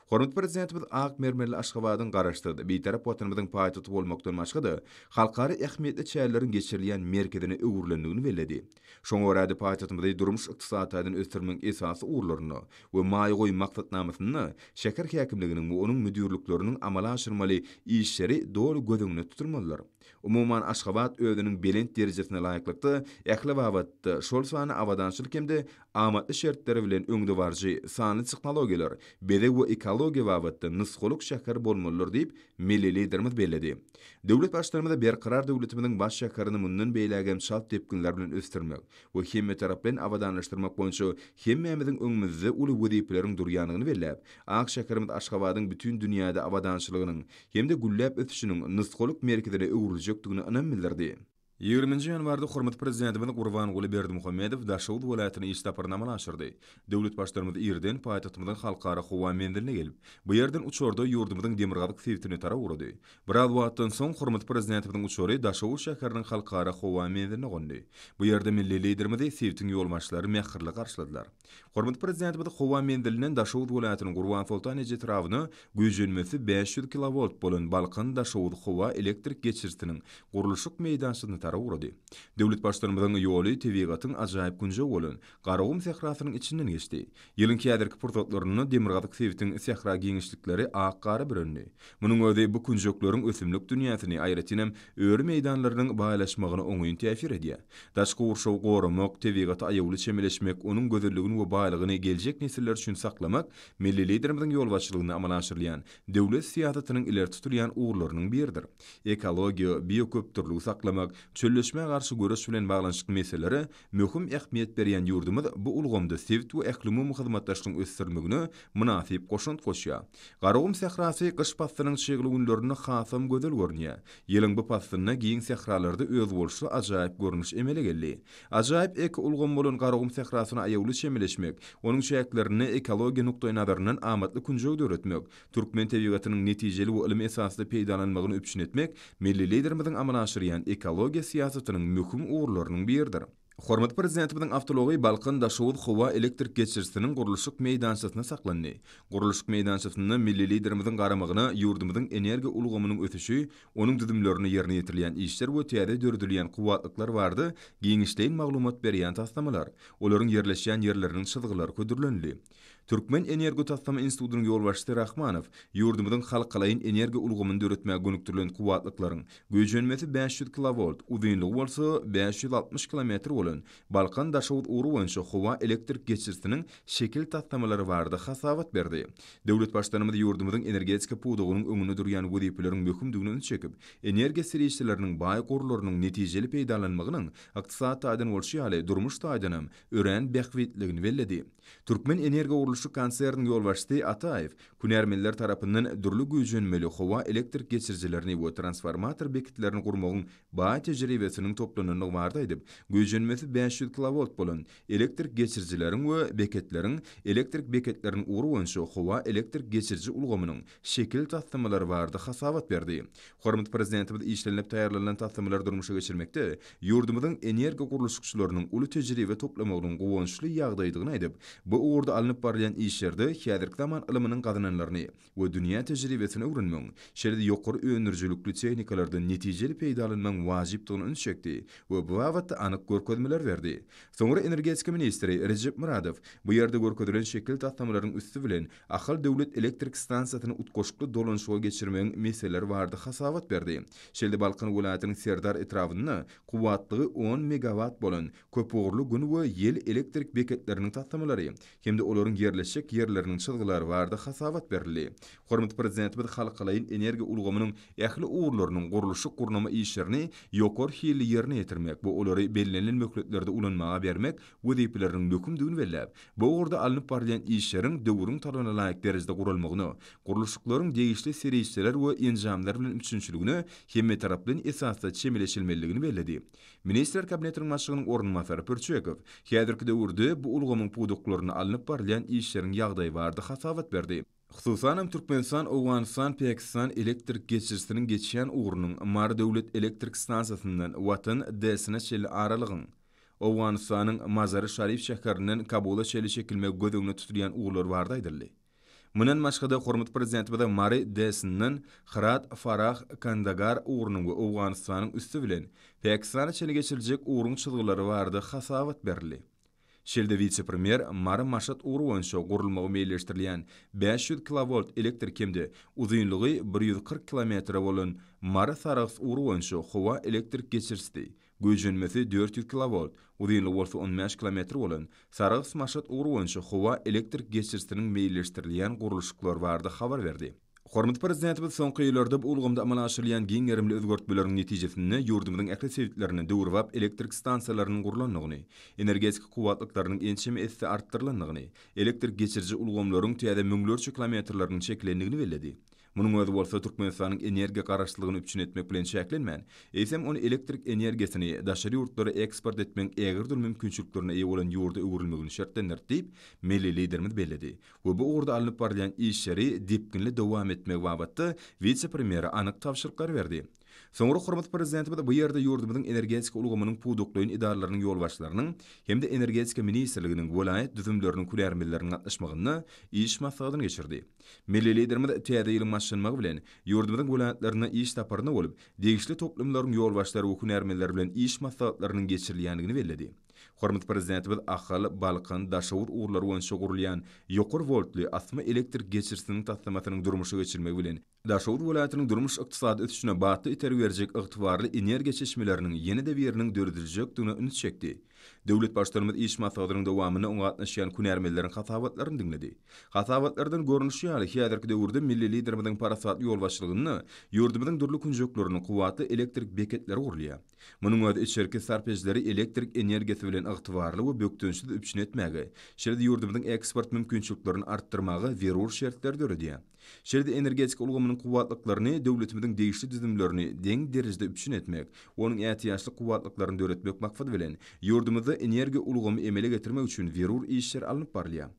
Hormatly Prezidentimiz ak mermerli Aşgabadyň Garaşsyz, Bitarap Watanymyzyň paýtagty bolmakdan başga-da, halkara ähmiýetli çäreleriň geçirilýän merkezine öwrülendigini belledi. Şoňa görä-de, paýtagtymyzy durmuş-ykdysady taýdan ösdürmegiň esasy ugurlarynda we maýa goýum maksatnamasynda şäher häkimliginiň we onuň müdirlikleriniň amala aşyrmaly işleri doly göz öňünde tutulmalydyr. Umuman, Aşgabat özüniň belent derejesine laýyklykda, ähli babatda, şol sanda abadançylyk hem-de amatly şertleri bilen öňdebaryjy sanly tehnologiýalar, bezeg we ekologiýa babatda nusgalyk şäher bolmalydyr diýip, Milli Liderimiz belledi. Döwlet Baştutanymyz Berkarar döwletimiziň baş şäherini mundan beýlägem çalt depginler bilen ösdürmek we hemmetaraplaýyn abadanlaşdyrmak boýunça hemmämiziň öňümizde uly wezipeleriň durýandygyny belläp, ak şäherimiz Aşgabadyň bütin dünýäde abadançylygynyň hem-de gülläp ösüşiniň nusgalyk merkezine öwrüljekdigine ynam bildirdi. Ýigriminji ýanwarda hormatly Prezidentimiz Gurbanguly Berdimuhamedow Daşoguz welaýatyna iş saparyny amala aşyrdy. Döwlet Baştutanymyz irden paýtagtymyzyň Halkara howa menziline gelip, bu ýerden uçarda ýurdumyzyň demirgazyk sebitine tarap ugrady. Biraz wagtdan soň hormatly Prezidentimiziň uçary Daşoguz şäheriniň Halkara howa menziline gondy. Bu ýerde milli Liderimizi sebitiň ýolbaşçylary mähirli garşyladylar. Hormatly Prezidentimiz howa menzilinden Daşoguz welaýatynyň Gurbansoltan eje etrabyna güýjenmesi 500 kilowolt bolan Balkan-Daşoguz howa elektrik geçirijisiniň gurluşyk meýdançasyna tarap ugrady. Döwlet Baştutanymyzyň ýoly tebigatyň ajaýyp künjegi bolan Garagum sährasynyň içinden geçdi. Ýylyň häzirki pursatlarynda demirgazyk sebitiň sähra giňişlikleri ak gara bürendi. Munuň özi bu künjekleriň ösümlik dünýäsini, aýratynam, öri meýdanlarynyň baýlaşmagyna oňyn täsir edýär. Daşky gurşawy goramak, tebigata aýawly çemeleşmek, onuň gözelligini we baýlygyny geljek nesiller üçin saklamak milli Liderimiziň ýolbaşçylygynda amala aşyrylýan döwlet syýasatynyň ileri tutulýan ugurlarynyň biridir. Ekologiýa, bioköpdürlügi saklamak, çölleşmä garşy göreş bilen baglanyşykly meselelere Möhüm ähmiýet berýän ýurdumyz bu ulgamda sebit we ählumumy hyzmatdaşlygyň ösdürilmegine mynasyp goşant goşýar. Garagum sährasy gyş paslynyň çygly günlerinde hasam gözel görünýär. Ýylyň bu paslynda giň sähralarda özboluşly ajaýyp görnüş emele geldi. Ajaýyp ekoulgam bolan Garagum sährasyna aýawly çemeleşmek, onuň çäklerinde ekologiýa nukdaýnazaryndan amatly künjegi döretmek, türkmen tebigatynyň netijeli we ylmy esasda peýdalanmagyny üpjün etmek milli Liderimiziň amala aşyrýan ekologiýa syýasatynyň möhüm ugurlarynyň biridir. Hormatly Prezidentimiziň awtoulagy Balkan-Daşoguz howa elektrik geçirijisiniň gurluşyk meýdançasynda saklandy. Gurluşyk meýdançasynda milli Liderimiziň garamagyna ýurdumyzyň energiýa ulgamynyň ösüşi, onuň düzümlerinde ýerine ýetirilýän işler we täze döredilýän kuwwatlyklar barada giňişleýin maglumat berýän taslamalar, olaryň ýerleşýän ýerleriniň çyzgylary hödürlenildi. Türkmen energotaslama institutynyň ýolbaşçysy Rahmanow ýurdumyzyň halkalaýyn energiýa ulgamyny döretmäge gönükdirilen kuwwatlyklaryň güýjenmesi 500 kilowolt, uzynlygy bolsa 560 kilometr bolan Balkan-Daşoguz ugry boýunça howa elektrik geçirijisiniň şekil taslamalary barada hasabat berdi. Döwlet Baştutanymyz ýurdumyzyň energetika pudagynyň öňünde durýan wezipeleriň möhümdigine üns çekip, energiýa serişdeleriniň baý gorlarynyň netijeli peýdalanmagynyň ykdysady taýdan bolşy ýaly, durmuş taýdanam örän bähbitligini belledi. Türkmen energogurluşyk. gurluşyk konserniniň ýolbaşçysy Ataýew hünärmenler tarapyndan dürli güýjenmeli howa elektrik geçirijilerini we transformator bekitlerini gurmagyň baý tejribesiniň toplanandygy barada aýdyp, güýjenmesi 500 kilowolt bolan elektrik geçirijileriň we beketleriň elektrik beketleriniň ugry boýunça howa elektrik geçiriji ulgamynyň şekil taslamalary barada hasabat berdi. Hormatly Prezidentimiz işlenilip taýýarlanylan taslamalary durmuşa geçirmekde ýurdumyzyň energiýa gurluşykçylarynyň uly tejribe toplamagynyň guwançly ýagdaýdygyny aýdyp, bu ugurda alnyp barylýan işlerde häzirki zaman ylmynyň gazananlaryny we dünýä tejribesini öwrenmegiň, şeýle-de ýokary öndürijilikli tehnikalardan netijeli peýdalanmagyň wajypdygyna üns çekdi we bu babatda anyk görkezmeler berdi. Soňra energetika ministri Rejep Myradow bu ýerde görkezilen şekil taslamalaryň üsti bilen Ahal döwlet elektrik stansiýasyny utgaşykly dolanyşyga geçirmegiň meseleleri barada hasabat berdi. Şeýle-de Balkan welaýatynyň Serdar etrabynda kuwwatlygy on megawat bolan köpugurly Gün we ýel elektrik beketleriniň taslamalary hem-de olaryň ýerleşjek ýerleriniň çyzgylary barada hasabat berildi. Hormatly Prezidentimiz halkalaýyn energiýa ulgamynyň ähli ugurlarynyň gurluşyk-gurnama işlerini ýokary hilli ýerine ýetirmek we olary bellenilen möhletlerde ulanmaga bermek wezipeleriniň möhümdigini belläp, bu ugurda alnyp barylýan işleriň döwrüň talabyna laýyk derejede guralmagyna, gurluşyklaryň degişli serişdeler we enjamlar bilen üpjünçiligine hemmetaraplaýyn esasda çemeleşilmelidigini belledi. Ministrler Kabinetiniň Başlygynyň orunbasary Pürçekow häzirki döwürde bu ulgamyň pudaklarynda alnyp barylýan işleriň ýagdaýy barada hasabat berdi. Hususan hem, Türkmenistan, Owganystan, Pakistan elektrik geçirijisiniň geçýän ugrunyň Mary döwlet elektrik stansiýasyndan Watan DES-ine çenli aralygyň, Owganystanyň Mazary-Şarif şäherinden Kabula çenli çekilmegi göz öňünde tutulýan ugurlar barada aýdyldy. Mundan başga-da, hormatly Prezidentimize Mary DES-inden Hyrat, Farah, Kandagar ugrunyň we Owganystanyň üsti bilen Pakistana çenli geçiriljek ugruň çyzgylary barada hasabat berildi. Şeýle-de wise-premýer Mary-Maşat ugry boýunça gurulmagy meýilleşdirilýän 500 kilowolt elektrik hem-de uzynlygy 140 kilometre bolan Mary-Sarahs ugry boýunça howa elektrik geçirijisi, güýjenmesi 400 kilowolt, uzynlygy bolsa 15 kilometr bolan Sarahs-Maşat ugry boýunça howa elektrik geçirijisiniň meýilleşdirilýän gurluşyklary barada habar berdi. Hormatly Prezidentimiz soňky ýyllarda bu ulgamda amala aşyrylýan giň gerimli özgertmeleriň netijesinde ýurdumyzyň ähli sebitlerinde döwrebap elektrik stansiýalarynyň gurlandygyny, energetika kuwwatlyklarynyň ençeme esse artdyrylandygyny, elektrik geçiriji ulgamlaryň täze müňlerçe kilometrleriniň çekilendigini belledi. Munuň özi bolsa Türkmenistanyň energiýa garaşsyzlygyny üpjün etmek bilen çäklenmän, eýsem, ony elektrik energiýasyny daşary ýurtlara eksport etmegiň ägirt uly mümkinçiliklerine eýe bolan ýurda öwrülmegini şertlendirdi diýip, milli Liderimiz belledi. we bu ugurda alnyp barylýan işleri depginli dowam etmegi babatda wise-premýere anyk tabşyryklary berdi. Soňra hormatly Prezidentimiz bu ýerde ýurdumyzyň energetika ulgamynyň pudaklaýyn edaralarynyň ýolbaşçylarynyň hem-de Energetika ministrliginiň welaýat düzümleriniň hünärmenleriniň gatnaşmagynda iş maslahatyny geçirdi. Milli Liderimiz täze ýylyň başlanmagy bilen, ýurdumyzyň welaýatlarynda iş saparynda bolup, degişli toplumlaryň ýolbaşçylary we hünärmenleri bilen iş maslahatlarynyň geçirilýändigini belledi. Hormatly Prezidentimiz Ahal, Balkan, Daşoguz ugurlary boýunça gurulýan ýokary woltly asma elektrik geçirijisiniň taslamasynyň durmuşa geçirilmegi bilen, Daşoguz welaýatynyň durmuş-ykdysady ösüşine batly itergi berjek ygtybarly energiýa çeşmeleriniň ýene-de biriniň dörediljekdigine üns çekdi. Döwlet Baştutanymyz iş maslahatynyň dowamynda oňa gatnaşýan hünärmenleriň hasabatlaryny diňledi. Hasabatlardan görnüşi ýaly, häzirki döwürde milli Liderimiziň parasatly ýolbaşçylygynda ýurdumyzyň dürli künjeklerinde kuwwatly elektrik beketleri gurulýar. Munuň özi içerki sarp edijileri elektrik energiýasy bilen ygtybarly we bökdençsiz üpjün etmäge, şeýle-de ýurdumyzyň eksport mümkinçiliklerini artdyrmaga zerur şertleri döredýär. Şeýle-de energetika ulgamynyň kuwwatlyklaryny döwletimiziň degişli düzümlerini deň derejede üpjün etmek, onuň ätiýaçlyk kuwwatlyklaryny döretmek maksady bilen, ýurdumyzda energiýa ulgamy emele getirmek üçin zerur işler alnyp barylýar.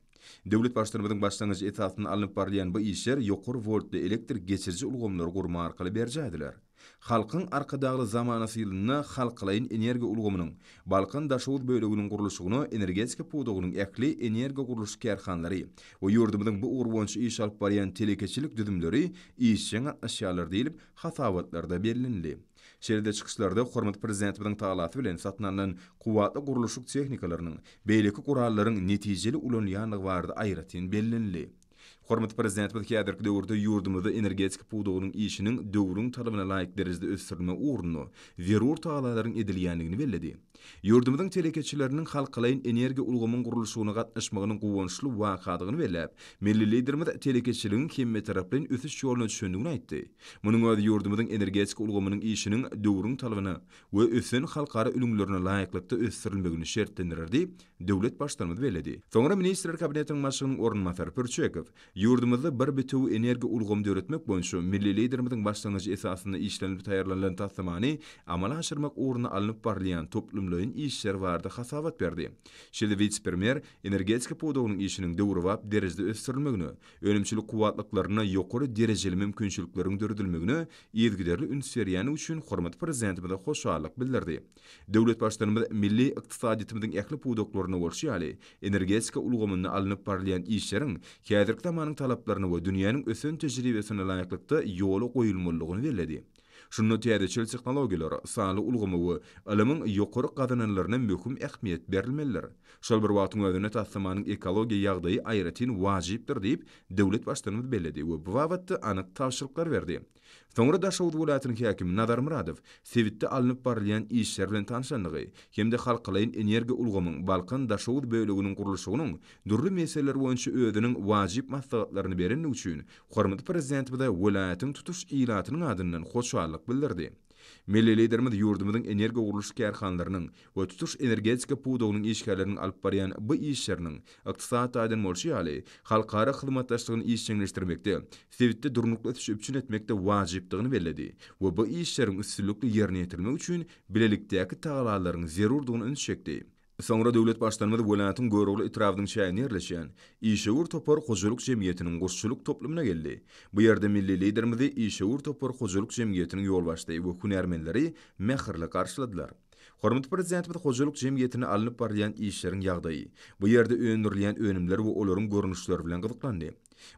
Döwlet Baştutanymyzyň başlangyjy esasynda alnyp barylýan bu işler ýokary woltly elektrik geçiriji ulgamlary gurmak arkaly berjaý ediler. Halkyň Arkadagly zamanasy ýylynda halkalaýyn energiýa ulgamynyň Balkan-Daşoguz böleginiň gurluşygyna energetika pudagynyň ähli energiýa-gurluşyk kärhanalary we ýurdumyzyň bu ugur boýunça iş alyp barýan telekeçilik düzümleri işjeň gatnaşýarlar diýlip, hasabatlarda bellenildi. Şeýle-de çykyşlarda hormatly Prezidentimiziň tagalasy bilen satyn alnan kuwwatly gurluşyk tehnikalarynyň, beýleki gurallaryň netijeli ulanylýandygy barada aýratyn bellenildi. Hormatly Prezidentimiz häzirki döwürde ýurdumyzda energetika pudagynyň işiniň döwrüň talabyna laýyk derejede ösdürilmegi ugrunda zerur tagallalaryň edilýändigini belledi. Ýurdumyzyň telekeçileriniň halkalaýyn energiýa ulgamyň gurluşygyna gatnaşmagynyň guwançly wakadygyny belläp, milli Liderimiz telekeçiligiň hemmetaraplaýyn ösüş ýoluna düşendigini aýtdy. Munuň özi ýurdumyzyň energetika ulgamynyň işiniň döwrüň talabyna we ösen halkara ülňülerine laýyklykda ösdürilmegini şertlendirer diýip, döwlet Baştutanymyz belledi. Soňra Ministrler Kabinetiniň Başlygynyň orunbasary Pürçekow ýurdumyzda bir bitewi energiýa ulgamy döretmek boýunça milli Liderimiziň başlangyjy esasynda işlenilip taýýarlanylan taslamany amala aşyrmak ugrunda alnyp barylýan toplumlaýyn işler barada hasabat berdi. Şeýle wise-premýer energetika pudagynyň işiniň döwrebap derejede ösdürilmegine, önümçilik kuwwatlyklarynda ýokary derejeli mümkinçilikleriň döredilmegine yzygiderli üns berýändigi üçin hormatly Prezidentimize hoşallyk bildirdi. Döwlet Baştutanymyz milli ykdysadyýetimiziň ähli pudaklarynda bolşy ýaly, energetika ulgamynda alnyp barylýan işleriň häzirki zamanyň talaplaryna we dünýäniň ösen tejribesine laýyklykda ýola goýulmalydygyny belledi. Şunda täzeçil tehnologiýalara, sanly ulgama we ylymyň ýokary gazananlaryna möhüm ähmiýet berilmelidir. Şol bir wagtyň özünde taslamanyň ekologiýa ýagdaýy aýratyn wajypdyr diýip, döwlet Baştutanymyz belledi we bu babatda anyk tabşyryklary berdi. Soňra Daşoguz welaýatynyň häkimi Nazar Myradow sebitde alnyp barylýan işler bilen tanşandygy hem-de halkalaýyn energiýa ulgamyň Balkan-Daşoguz böleginiň gurluşygynyň dürli meseleleri boýunça özüniň wajyp maslahatlaryny berendigi üçin hormatly Prezidentimize welaýatyň tutuş ilatynyň adyndan hoşallyk bildirdi. Milli Liderimiz ýurdumyzyň energogurluş kärhanalarynyň we tutuş energetika pudagynyň işgärleriniň alyp barýan bu işleriniň ykdysady taýdan bolşy ýaly, halkara hyzmatdaşlygyny işjeňleşdirmekde, sebitde durnukly ösüşi üpjün etmekde wajypdygyny belledi we bu işleriň üstünlikli ýerine ýetirilmegi üçin bilelikdäki tagallalaryň zerurdygyna üns çekdi. Soňra döwlet Baştutanymyz welaýatyň Görogly etrabynyň çäginde ýerleşýän Işewür topar hojalyk jemgyýetiniň guşçulyk toplumyna geldi. Bu ýerde milli Liderimizi Işewür topar hojalyk jemgyýetiniň ýolbaşçysy we hünärmenleri mähirli garşyladylar. Hormatly Prezidentimiz hojalyk jemgyýetinde alnyp barylýan işleriň ýagdaýy, bu ýerde öndürilýän önümler we olaryň görnüşleri bilen gyzyklandy.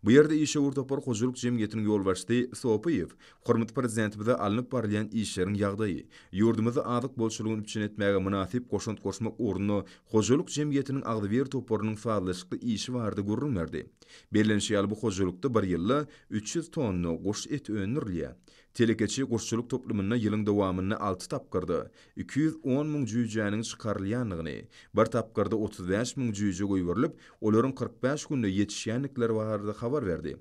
Bu ýerde Işewür topar hojalyk jemgyýetiniň ýolbaşçysy Sopyýew hormatly Prezidentimize alnyp barylýan işleriň ýagdaýy, ýurdumyzda azyk bolçulygyny üpjün etmäge mynasyp goşant goşmak ugrunda hojalyk jemgyýetiniň agzybir toparynyň sazlaşykly işi barada gürrüň berdi. Bellenişi ýaly, bu hojalykda bir ýylda 300 tonna guş eti öndürilýär. Telekeçi guşçulyk toplumynda ýylyň dowamynda alty tapgyrda 210 müň jüýjäniň çykarylýandygyny, bir tapgyrda 35 müň jüýje goýberilip, olaryň 45 günde ýetişýändikleri barada habar berdi.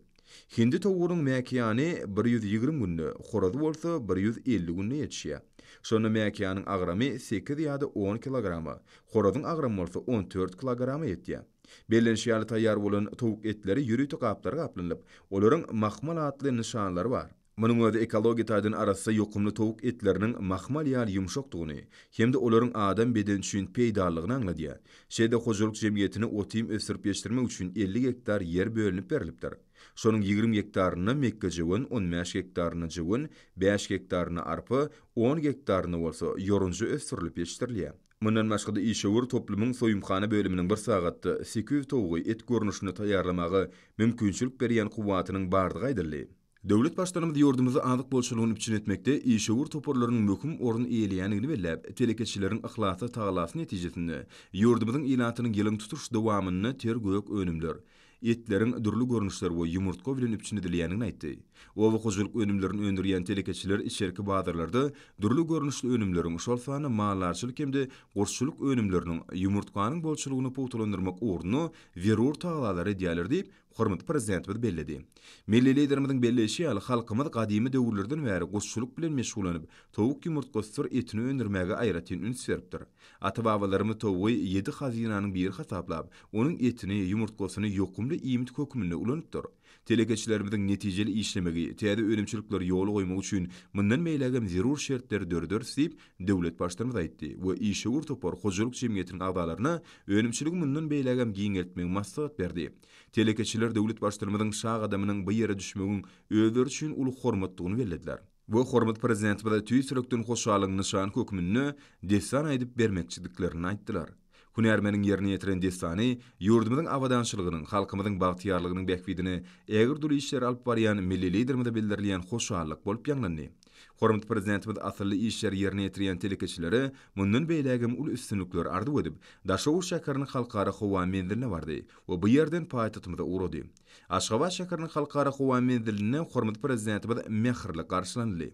Hindi towugynyň mäkiýany 120 günde, horazy bolsa 150 günde ýetişýär. Şonda mäkiýanyň agramy sekiz ýa-da on kilograma, horazyň agramy bolsa on dört kilograma ýetýär. Bellenişi ýaly, taýýar bolan towuk etleri ýörite gaplara gaplanylyp, olaryň mahmal atly nyşanlary bar. Munuň özi ekologiýa taýdan arassa ýokumly towuk etleriniň mahmal ýaly ýumşakdygyny hem-de olaryň adam bedeni üçin peýdalydygyny aňladýar. Şeýle-de hojalyk jemgyýetine ot-iým ösdürip ýetişdirmek üçin 50 gektar ýer bölünip berlipdir. Şonuň 20 gektarynda mekgejöwen, on bäş gektarynda jöwen, bäş gektarynda arpa, on gektarynda bolsa ýorunja ösdürilip ýetişdirilýär. Mundan başga-da işewür toplumyň soýumhana bölüminiň bir sagatda 800 towugy et görnüşinde taýýarlamaga mümkinçilik berýän kuwwatynyň bardygy aýdyldy. Döwlet Baştutanymyz ýurdumyzda azyk bolçulygyny üpjün etmekde işewür toparlarynyň möhüm orun eýeleýändigini belläp, telekeçileriň yhlasly tagallasy netijesinde ýurdumyzyň ilatynyň ýylyň tutuş dowamynda ter gök önümler, etleriň dürli görnüşleri we ýumurtga bilen üpjün edilýändigini aýtdy. Oba hojalyk önümlerini öndürýän telekeçiler içerki bazarlarda dürli görnüşli önümleriň, şol sanda maldarçylyk hem-de guşçulyk önümleriniň, ýumurtganyň bolçulygyny pugtalandyrmak ugrunda zerur tagallalary edýärler diýip, hormatly Prezidentimiz belledi. Milli Liderimiziň belleýşi ýaly, halkymyz gadymy döwürlerden bäri guşçulyk bilen meşgullanyp, towuk ýumurtgasydyr etini öndürmäge aýratyn üns beripdir. Ata-babalarymyz towugy ýedi hazynanyň biri hasaplap, onuň etini, ýumurtgasyny ýokumly iýmit hökmünde ulanypdyr. Telekeçilerimiziň netijeli işlemegi, täze önümçilikleri ýola goýmagy üçin mundan beýlägem zerur şertleri dörederis diýip, döwlet Baştutanymyz aýtdy we işewür topar hojalyk jemgyýetiniň agzalaryna önümçiligi mundan beýlägem giňeltmegi maslahat berdi. Telekeçiler döwlet Baştutanymyzyň şa gadamynyň bu ýere düşmegiň özleri üçin uly hormatdygyny bellediler. We hormatly Prezidentimize tüýs ýürekden hoşallygyň nyşany hökmünde dessan aýdyp bermekçidiklerini aýtdylar. Hünärmeniň ýerine ýetiren dessany ýurdumyzyň abadançylygynyň, halkymyzyň bagtyýarlygynyň bähbidine ägirt uly işleri alyp barýan milli Liderimize bildirilýän hoşallyk bolup ýaňlandy. Hormatly Prezidentimiz asylly işleri ýerine ýetirýän telekeçilere mundan beýlägem uly üstünlikleri arzuw edip, Daşoguz şäheriniň Halkara howa menziline bardy we bu ýerden paýtagtymyza ugrady. Aşgabat şäheriniň Halkara howa menzilinde hormatly Prezidentimiz mähirli garşylanyldy.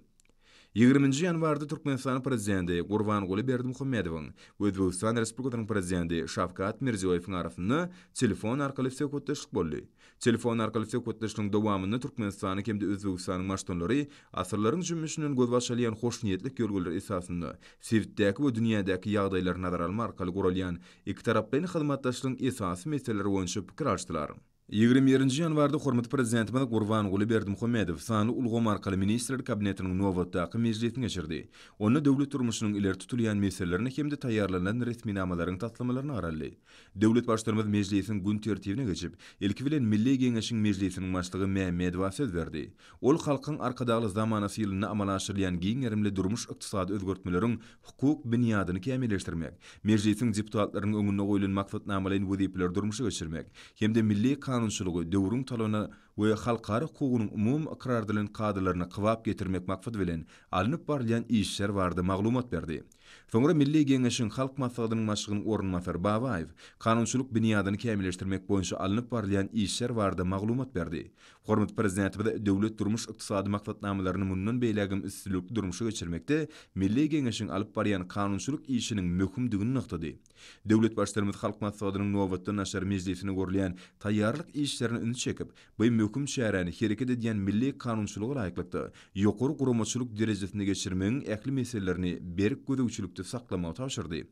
Ýigriminji ýanwarda Türkmenistanyň Prezidenti Gurbanguly Berdimuhamedowyň we Özbegistan Respublikasynyň Prezidenti Şawkat Mirziýoýewiň arasynda telefon arkaly söhbetdeşlik boldy. Telefon arkaly söhbetdeşligiň dowamynda Türkmenistanyň hem-de Özbegistanyň Baştutanlary asyrlaryň jümmüşinden gözbaş alýan hoşniýetlik ýörelgeleri esasynda sebitdäki we dünýädäki ýagdaýlary nazara almak arkaly guralýan ikitaraplaýyn hyzmatdaşlygyň esasy meseleleri boýunça pikir alyşdylar. 21-nji ýanwarda hormatly Prezidentimiz Gurbanguly Berdimuhamedow sanly ulgam arkaly Ministrler Kabinetiniň nobatdaky mejlisini geçirdi. Onda döwlet durmuşynyň ileri tutulýan meselelerine hem-de taýýarlanylan resminamalaryň taslamalaryna garaldy. Döwlet Baştutanymyz mejlisiň gün tertibine geçip, ilki bilen Milli Geňeşiň Mejlisiniň Başlygy Mämmedowa söz berdi. Ol Halkyň Arkadagly zamanasy ýylynda amala aşyrylýan giň gerimli durmuş-ykdysady özgertmeleriň hukuk binýadyny kämilleşdirmek, Mejlisiň deputatlarynyň öňünde goýlan maksatnamalaýyn wezipeleri durmuşa geçirmek hem-de milli kanunçylygy döwrüň talabyna we halkara hukugynyň umumy ykrar edilen kadalaryna kybap getirmek maksady bilen alnyp barylýan işler barada maglumat berdi. Soňra Milli Geňeşiň Halk Maslahatynyň Başlygynyň orunbasary Babaýew kanunçylyk binýadyny kämilleşdirmek boýunça alnyp barylýan işler barada maglumat berdi. Hormatly Prezidentimiz döwlet durmuş-ykdysady maksatnamalaryny mundan beýlägem üstünlikli durmuşa geçirmekde Milli Geňeşiň alyp barýan kanunçylyk işiniň möhümdigini nygtady. Döwlet Baştutanymyz Halk Maslahatynyň nobatdan daşary mejlisine görülýän taýýarlyk işlerine ünsi çekip, bu möhüm çäräni hereket edýän milli kanunçylyga laýyklykda, ýokary guramaçylyk derejesinde geçirmegiň ähli meselelerini berk gözegçilikde saklamagy tabşyrdy.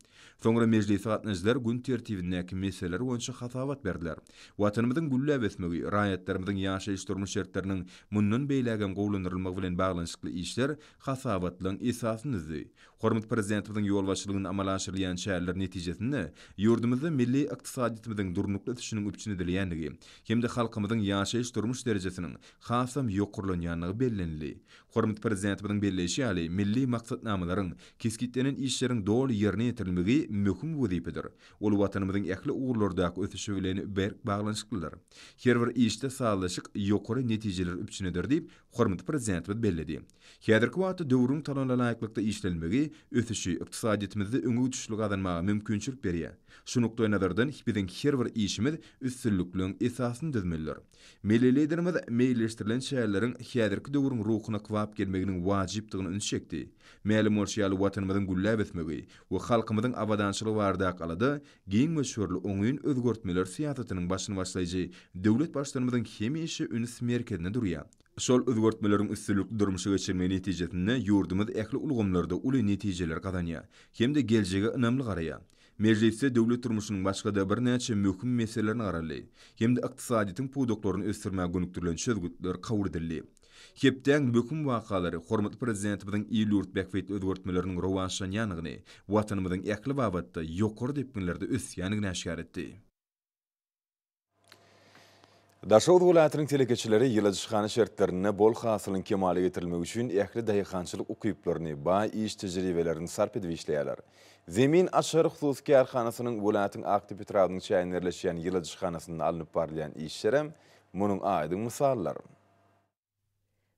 Soňra mejlise gatnaşyjylar gün tertibindäki meseleler boýunça hasabat berdiler. Watanymyzyň gülläp ösmegi, raýatlarymyzyň ýaşaýyş-durmuş şertleriniň mundan beýlägem gowulandyrylmagy bilen baglanyşykly işler hasabatlygyň esasyny düzdi. Hormatly Prezidentimiziň ýolbaşçylygynda amala aşyrylýan çäreler netijesinde ýurdumyzda milli ykdysadyýetimiziň durnukly ösüşiniň üpjün edilýändigi hem-de halkymyzyň ýaşaýyş-durmuş derejesiniň hasam ýokarlanýandygy bellenildi. Hormatly Prezidentimiziň belleýşi ýaly, milli maksatnamalaryň, kesgitlenen işleriň doly ýerine ýetirilmegi möhüm wezipedir. Ol Watanymyzyň ähli ugurlardaky ösüşi bilen berk baglanyşyklydyr. Her bir işde sazlaşyk ýokary netijeleri üpjün eder diýip, hormatly Prezidentimiz belledi. Häzirki wagtda döwrüň talabyna laýyklykda işlenmegi ösüşi, ykdysadyýetimizde öňe gidişligi gazanmaga mümkinçilik berýär. Şu nukdaýnazardan biziň her bir işimiz üstünlikligiň esasyny düzmelidir. Milli Liderimiz meýilleşdirilen çäreleriň häzirki döwrüň ruhuna kybap gelmeginiň wajypdygyna ünsi çekdi. Mälim bolşy ýaly, Watanymyzyň gülläp ösmegi we halkymyzyň abadançylygy baradaky alada giň möçberli oňyn özgertmeler syýasatynyň başyny başlaýjy döwlet Baştutanymyzyň hemişe üns merkezinde durýar. Şol özgertmeleriň üstünlikli durmuşa geçirilmegi netijesinde ýurdumyz ähli ulgamlarda uly netijeleri gazanýar hem-de geljege ynamly garaýar. Mejlisde döwlet durmuşynyň başga-da birnäçe möhüm meselelerine garaldy hem-de ykdysadyýetiň pudaklaryny ösdürmäge gönükdirilen çözgütler kabul edildi. Hepdäň möhüm wakalary hormatly Prezidentimiziň il-ýurt bähbitli özgertmeleriniň rowaçlanýandygyny, Watanymyzyň ähli babatda ýokary depginlerde ösýändigini äşgär etdi. Daşoguz welaýatynyň telekeçileri ýyladyşhana şertlerinde bol hasylyň kemala getirilmegi üçin ähli daýhançylyk ukyplaryny, baý iş tejribelerini sarp edip işleýärler. Zemin açary hususy kärhanasynyň welaýatyň Akdepe etrabynyň çäginde ýerleşýän ýyladyşhanasynda alnyp barylýan işlerem munuň aýdyň mysalydyr.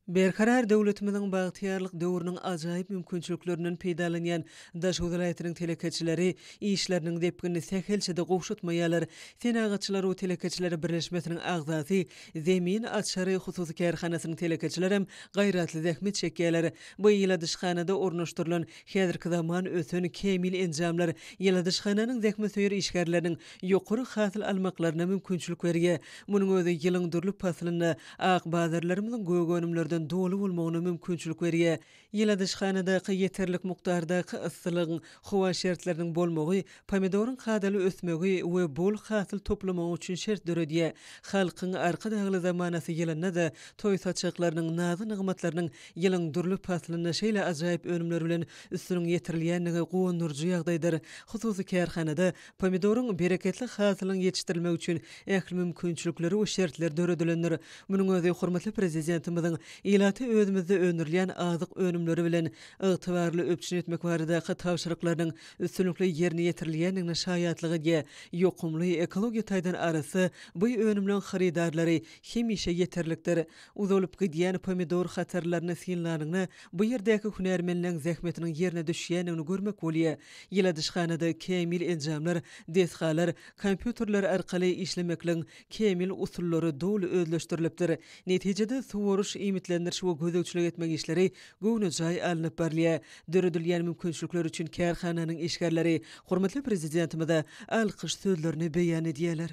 Berkarar döwletimiziň bagtyýarlyk döwrüniň ajaýyp mümkinçiliklerinden peýdalanýan Daşoguz welaýatynyň telekeçileri işleriniň depginini sähelçe-de gowşatmaýarlar. Senagatçylar we telekeçiler birleşmesiniň agzasy Zemin açary hususy kärhanasynyň telekeçilerem gaýratly zähmet çekýärler. Bu ýyladyşhanada ornaşdyrylan häzirki zaman ösen kämil enjamlar ýyladyşhananyň zähmetsöýer işgärleriniň ýokary hasyl almaklaryna mümkinçilik berýär. Munuň özi ýylyň dürli paslynda ak bazarlarymyzyň gök önümlerden doly bolmagyna mümkinçilik berýär. Ýyladyşhanadaky ýeterlik mukdardaky yssylygyň, howa şertleriniň bolmagy pomidoryň kadaly ösmegi we bol hasyl toplamagy üçin şert döredýär. Halkyň Arkadagly zamanasy ýylynda-da toý saçaklarynyň, nazy-nygmatlarynyň ýylyň dürli paslynda şeýle ajaýyp önümler bilen üstüniň ýetirilýändigi guwandyryjy ýagdaýdyr. Hususy kärhanada Pomidoryň bereketli hasylynyň ýetişdirilmegi üçin ähli mümkinçilikler we şertler döredilendir. Munuň özi hormatly Prezidentimiziň. ilaty özümizde öndürilýän azyk önümleri bilen ygtybarly üpjün etmek baradaky tabşyryklarynyň üstünlikli ýerine ýetirilýändigine şaýatlyk edýär. Ýokumly, ekologiýa taýdan arassa bu önümleň hyrydarlary hemişe ýeterlikdir. Uzalyp gidýän pomidor hatarlaryny synlanyňda, bu ýerdäki hünärmenleň zähmetiniň ýerine düşýändigini görmek bolýar. Ýyladyşhanada kämil enjamlar, desgalar, kompýuterler arkaly işlemekligiň kämil usullary doly özleşdirilipdir. Netijede, suwaryş, iýmitlendiriş we gözegçilik etmek işleri göwnejaý alnyp barylýar. Döredilýän mümkinçilikler üçin kärhananyň işgärleri hormatly Prezidentimize alkyş sözlerini beýan edýärler.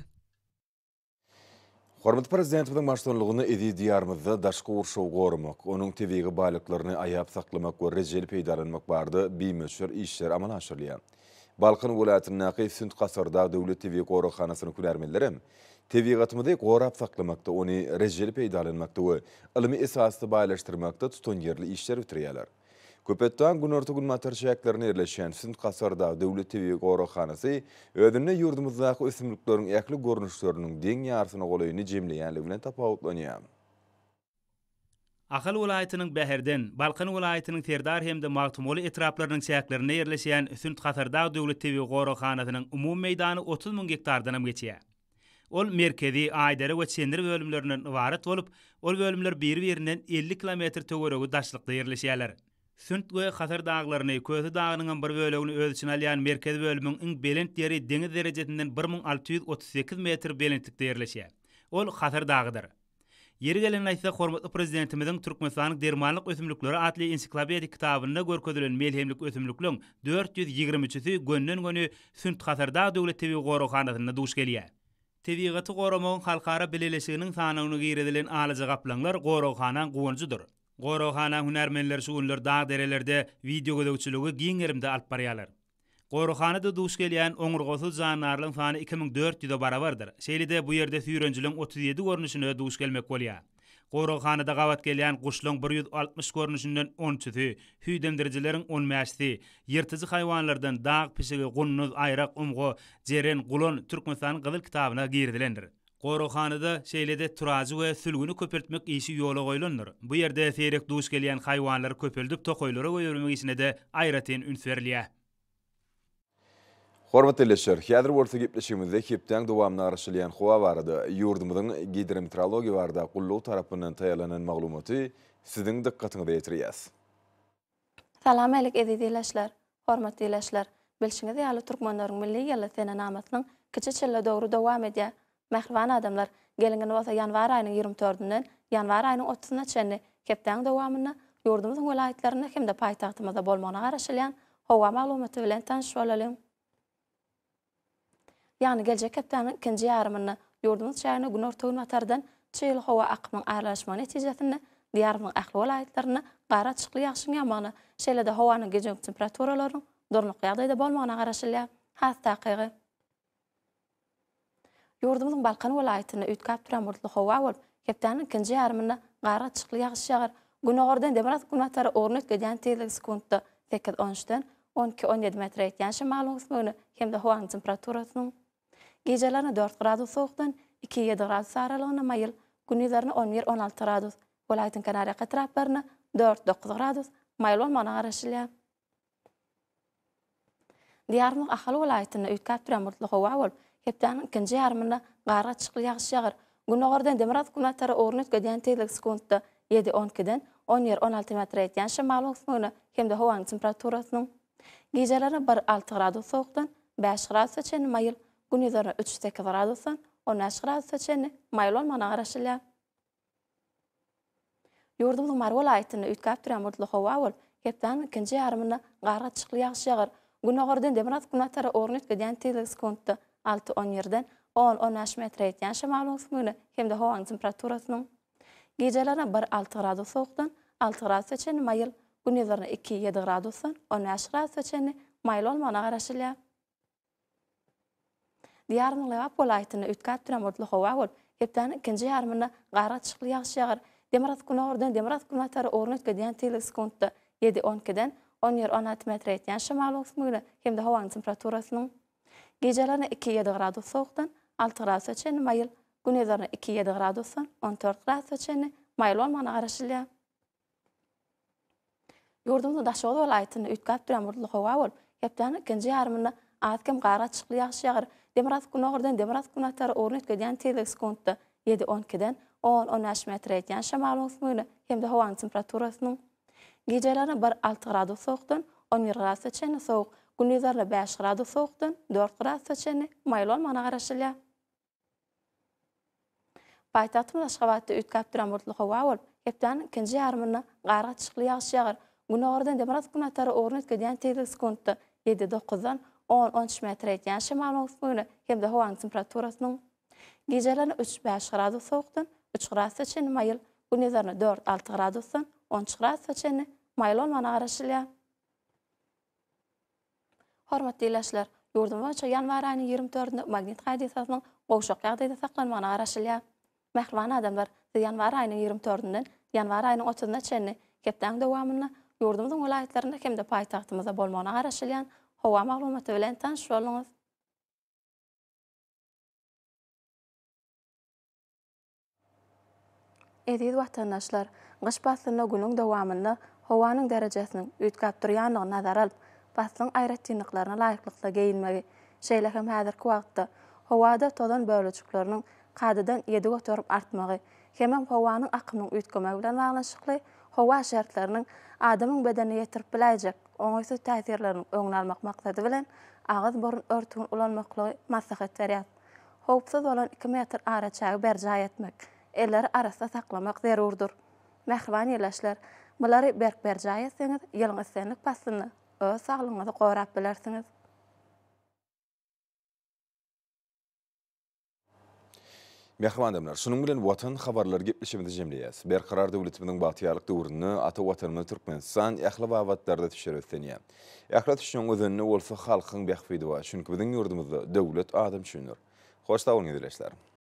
Hormatly Prezidentimiziň baştutanlygynda eziz Diýarymyzda daşky gurşawy goramak, onuň tebigy baýlyklaryny aýap saklamak we rejeli peýdalanmak barada bimöçber işler amala aşyrylýar. Balkan welaýatyndaky Sünt-Kasardag döwlet tebigy goraghanasynyň hünärmenleri hem tebigatymyzy gorap saklamakda, ony rejeli peýdalanmakda we ylmy esasda baýlaşdyrmakda tutanýerli işler bitirýärler. Köpetdagyň günorta-günbatar çäklerinde ýerleşýän Sünt-Kasardag döwlet tebigy goraghanasy özünde ýurdumyzdaky ösümlikleriň ähli görnüşleriniň deň ýarysyna golaýyny jemleýänligi bilen tapawutlanýar. Ahal welaýatynyň Bäherden, Balkan welaýatynyň Serdar hem-de Magtymguly etraplarynyň çäklerinde ýerleşýän Sünt-Hasardag döwlet tebigy goraghanasynyň umumy meýdany 30 müň gektardanam geçýär. Ol Merkezi, Aýdere we Çendir bölümlerinden ybarat bolup, ol bölümler biri-birinden 50 kilometr töweregi daşlykda ýerleşýärler. Sünt we Hasar daglaryny, Köse dagynyňam bir bölegini öz içine alýan merkezi bölümiň iň belent ýeri deňiz derejesinden 1638 metr belentlikde ýerleşýär. Ol Hasar dagydyr. Ýeri gelende aýtsak, hormatly Prezidentimiziň Türkmenistanyň dermanlyk ösümlikleri atly ensiklopedik kitabynda görkezilen melhemlik ösümlikleň 423-üsi gönden-göni Sünt-Hasardag döwlet tebigy goraghanasynda duş gelýär. Tebigaty goramagyň halkara bileleşiginiň sanawyna girizilen alajagaplaňlar goraghanaň guwanjydyr. Goraghanaň hünärmenleri şu günler dag-derelerde wideogözegçiligi giň gerimde alyp barýarlar. Goraghanada duş gelýän oňurgasyz jandarlaryň sany 2400-e barabardyr. Şeýle-de bu ýerde süýrenjiligiň 37 görnüşine duş gelmek bolýar. Goraghanada gabat gelýän guşlaryň 160 görnüşinden on üçüsi, süýdemdirijileriň on bäşisi, ýyrtyjy haýwanlardan dag pişigi, gunduz, aýrak, umga, jeren, gulan Türkmenistanyň Gyzyl kitabyna girizilendir. Goraghanada şeýle-de turajy we sülgüni köpeltmek işi ýola goýlandyr. Bu ýerde seýrek duş gelýän haýwanlary köpeldip tokaýlara goýbermek işine-de aýratyn üns berilýär. Hormatly ildeşler, häzir bolsa gepleşigimizde hepdäň dowamynda garaşylýan howa barada ýurdumyzyň Gidrometeorologiýa barada gullugy tarapyndan taýýarlanan maglumaty siziň dykgatyňyza ýetirýäs. Salam älik eziz ilaçlar! Hormatly ilaçlar! Bilşiňiz ýaly türkmenleriň milli ýyly senenamasynyň kiçi çille döwri dowam edýär. Mähriban adamlar, geliň indi bolsa ýanwar aýynyň 24 dördünden ýanwar aýynyň otuzyna çenli hepdäň dowamynda ýurdumyzyň welaýatlarynda hem-de paýtagtymyzda bolmagyna garaşylýan howa maglumaty bilen tanyş bolalyň. Ýagny geljek hepdäniň ikinji ýarymynda ýurdumyz çägine günorta-günbatardan çygly howa akymyň aralaşmagy netijesinde Diýarymyzyň ähli welaýatlarynda gar açykly ýagşyň ýagmagyna, şeýle-de howanyň gijeki temperaturalarynyň durnukly ýagdaýda bolmagyna garaşylýar. Has takygy. Ýurdumyzyň Balkan welaýatynda üýtgäp duran bulutly howa bolup, hepdäniň ikinji ýarymynda gar gatyşykly ýagyş ýagar. Günogardan demirgazyk-günbatara ugruny üýtgedýän tizligi sekuntda sekiz, on üçden on iki, on ýedi metre ýetýän şemalyň ösmegine hem-de howanyň temperaturasynyň gijelerine dört gradus sowukdan iki, ýedi gradus aralygynda maýyl, gündizlerine on bir, on alty gradus, welaýatyň kenarýaka etraplarynda dört, dokuz gradus maýyl bolmagyna garaşylýar. Diýarymyzyň Ahal welaýatynda üýtgäp durýan bulutly howa bolup, hepdäniň ikinji ýarymynda gar gatyşykly ýagyş ýagar. Gündogardan demirgazyk-günbatara ugruny üýtgedýän tizligi sekuntda ýedi, on ikiden on bir, on alty metre ýetýän şemalyň öwüsmegine hem-de howanyň temperaturasynyň gijelerine bir, alty gradus sowukdan bäş gradusa çenli maýyl, gündizlerine üç, sekiz gradusdan on bäş gradusa çenli maýyl bolmagyna garaşylýar. Ýurdumyzyň Mary welaýatynda üýtgäp durýan bulutly howa bolup, hepdäniň ikinji ýarymynda gar gatyşykly ýagyş ýagar. Günogardan demirgazyk-günbatara ugruny üýtgedýän tizligi sekuntda alty, on ýerden on, on bäş metre ýetýän şemalyň öwüsmegine hem-de howanyň temperaturasynyň gijelerine bir, alty gradus sowukdan alty gradusa çenli maýyl, gündizlerine iki, ýedi gradusdan on bäş gradusa çenli maýyl bolmagyna garaşylýar. Diýarymyzyň Lebap welaýatynda üýtgäp duran bulutly howa bolup, hepdäniň ikinji ýarymynda gar gatyşykly ýagyş ýagar. Demirgazyk-günordan demirgazyk-günbatara ugruny üýtgedýän tizligi sekuntda ýedi, on ikiden on bir, on alty metre ýetýän şemal öwüsmegine hem-de howanyň temperaturasynyň gijelerine iki, ýedi gradus sowukdan alty gradusa çenli maýyl, gündizlerine iki, ýedi gradusdan on dört gradusa çenli maýyl bolmagyna garaşylýar. Ýurdumyzyň Daşoguz welaýatynda üýtgäp durýan bulutly howa bolup, hepdäniň ikinji ýarymynda az-kem gar gatyşykly ýagyş ýagar. Demirgazyk-günordan demirgazyk-günbatara ugruny üýtgedýän tizligi sekuntda ýedi, on ikiden on, on bäş metre ýetýän şemalyň öwüsmegine hem-de howanyň temperaturasynyň gijelerine bir, alty gradus sowukdan on bir gradusa çenli sowuk, gündizlerine bäş gradus sowukdan dört gradusa çenli maýyl bolmagyna garaşylýar. Paýtagtymyz Aşgabatda üýtgäp duran bulutly howa bolup, hepdäniň ikinji ýarymynda gar gatyşykly ýagyş ýagar. Günordan demirgazyk-günbatara ugruny üýtgedýän tizligi sekuntda ýedi, dokuzdan on, on üç metre ýetýän şemalyň öwüsmegine hem-de howanyň temperaturasynyň gijelerine üç, bäş gradus sowukdan üç gradusa çenli maýyl, gündizlerine dört, alty gradusdan on üç gradusa çenli maýyl bolmagyna garaşylýar. Hormatly ildeşler! Ýurdumyz boýunça ýanwar aýynyň ýigrimi dördünde magnit hadysasynyň gowşak ýagdaýda saklanmagyna garaşylýar. Mähriban adamlar, siz ýanwar aýynyň ýigrimi dördünden ýanwar aýynyň otuzyna çenli hepdäň dowamynda ýurdumyzyň welaýatlarynda hem-de paýtagtymyzda bolmagyna garaşylýan howa maglumaty bilen tanyş bolduňyz. Eziz watandaşlar, gyş paslynda günüň dowamynda howanyň derejesiniň üýtgäp durýandygyny nazara alyp, paslyň aýratynlyklaryna laýyklykda geýinmegi, şeýle hem häzirki wagtda howada tozan bölejikleriniň kadadan 7% artmagy hemem howanyň akymynyň üýtgemegi bilen baglanyşykly howa şertleriniň adamyň bedenine ýetirip biläýjek oňaýsyz täsirleriniň öňüni almak maksady bilen agyz-burun örtügini ulanmaklygy maslahat berýär. Howpsuz bolan iki metr araçägi berjaý etmek, elleri arassa saklamak zerurdyr. Mähriban ildeşler, bulary berk berjaý etseňiz, ýylyň islendik paslynda öz saglygyňyzy gorap bilersiňiz. Mähriban adamlar, şunuň bilen Watan habarlary gepleşigimizi jemleýäs. Berkarar döwletimiziň bagtyýarlyk döwründe ata Watanymyz Türkmenistan ähli babatlarda ösüşlere beslenýär. Ähli ösüşiň özeninde bolsa halkyň bähbidi bar. Çünki biziň ýurdumyzda döwlet adam üçindir. Hoş sag boluň ildeşler!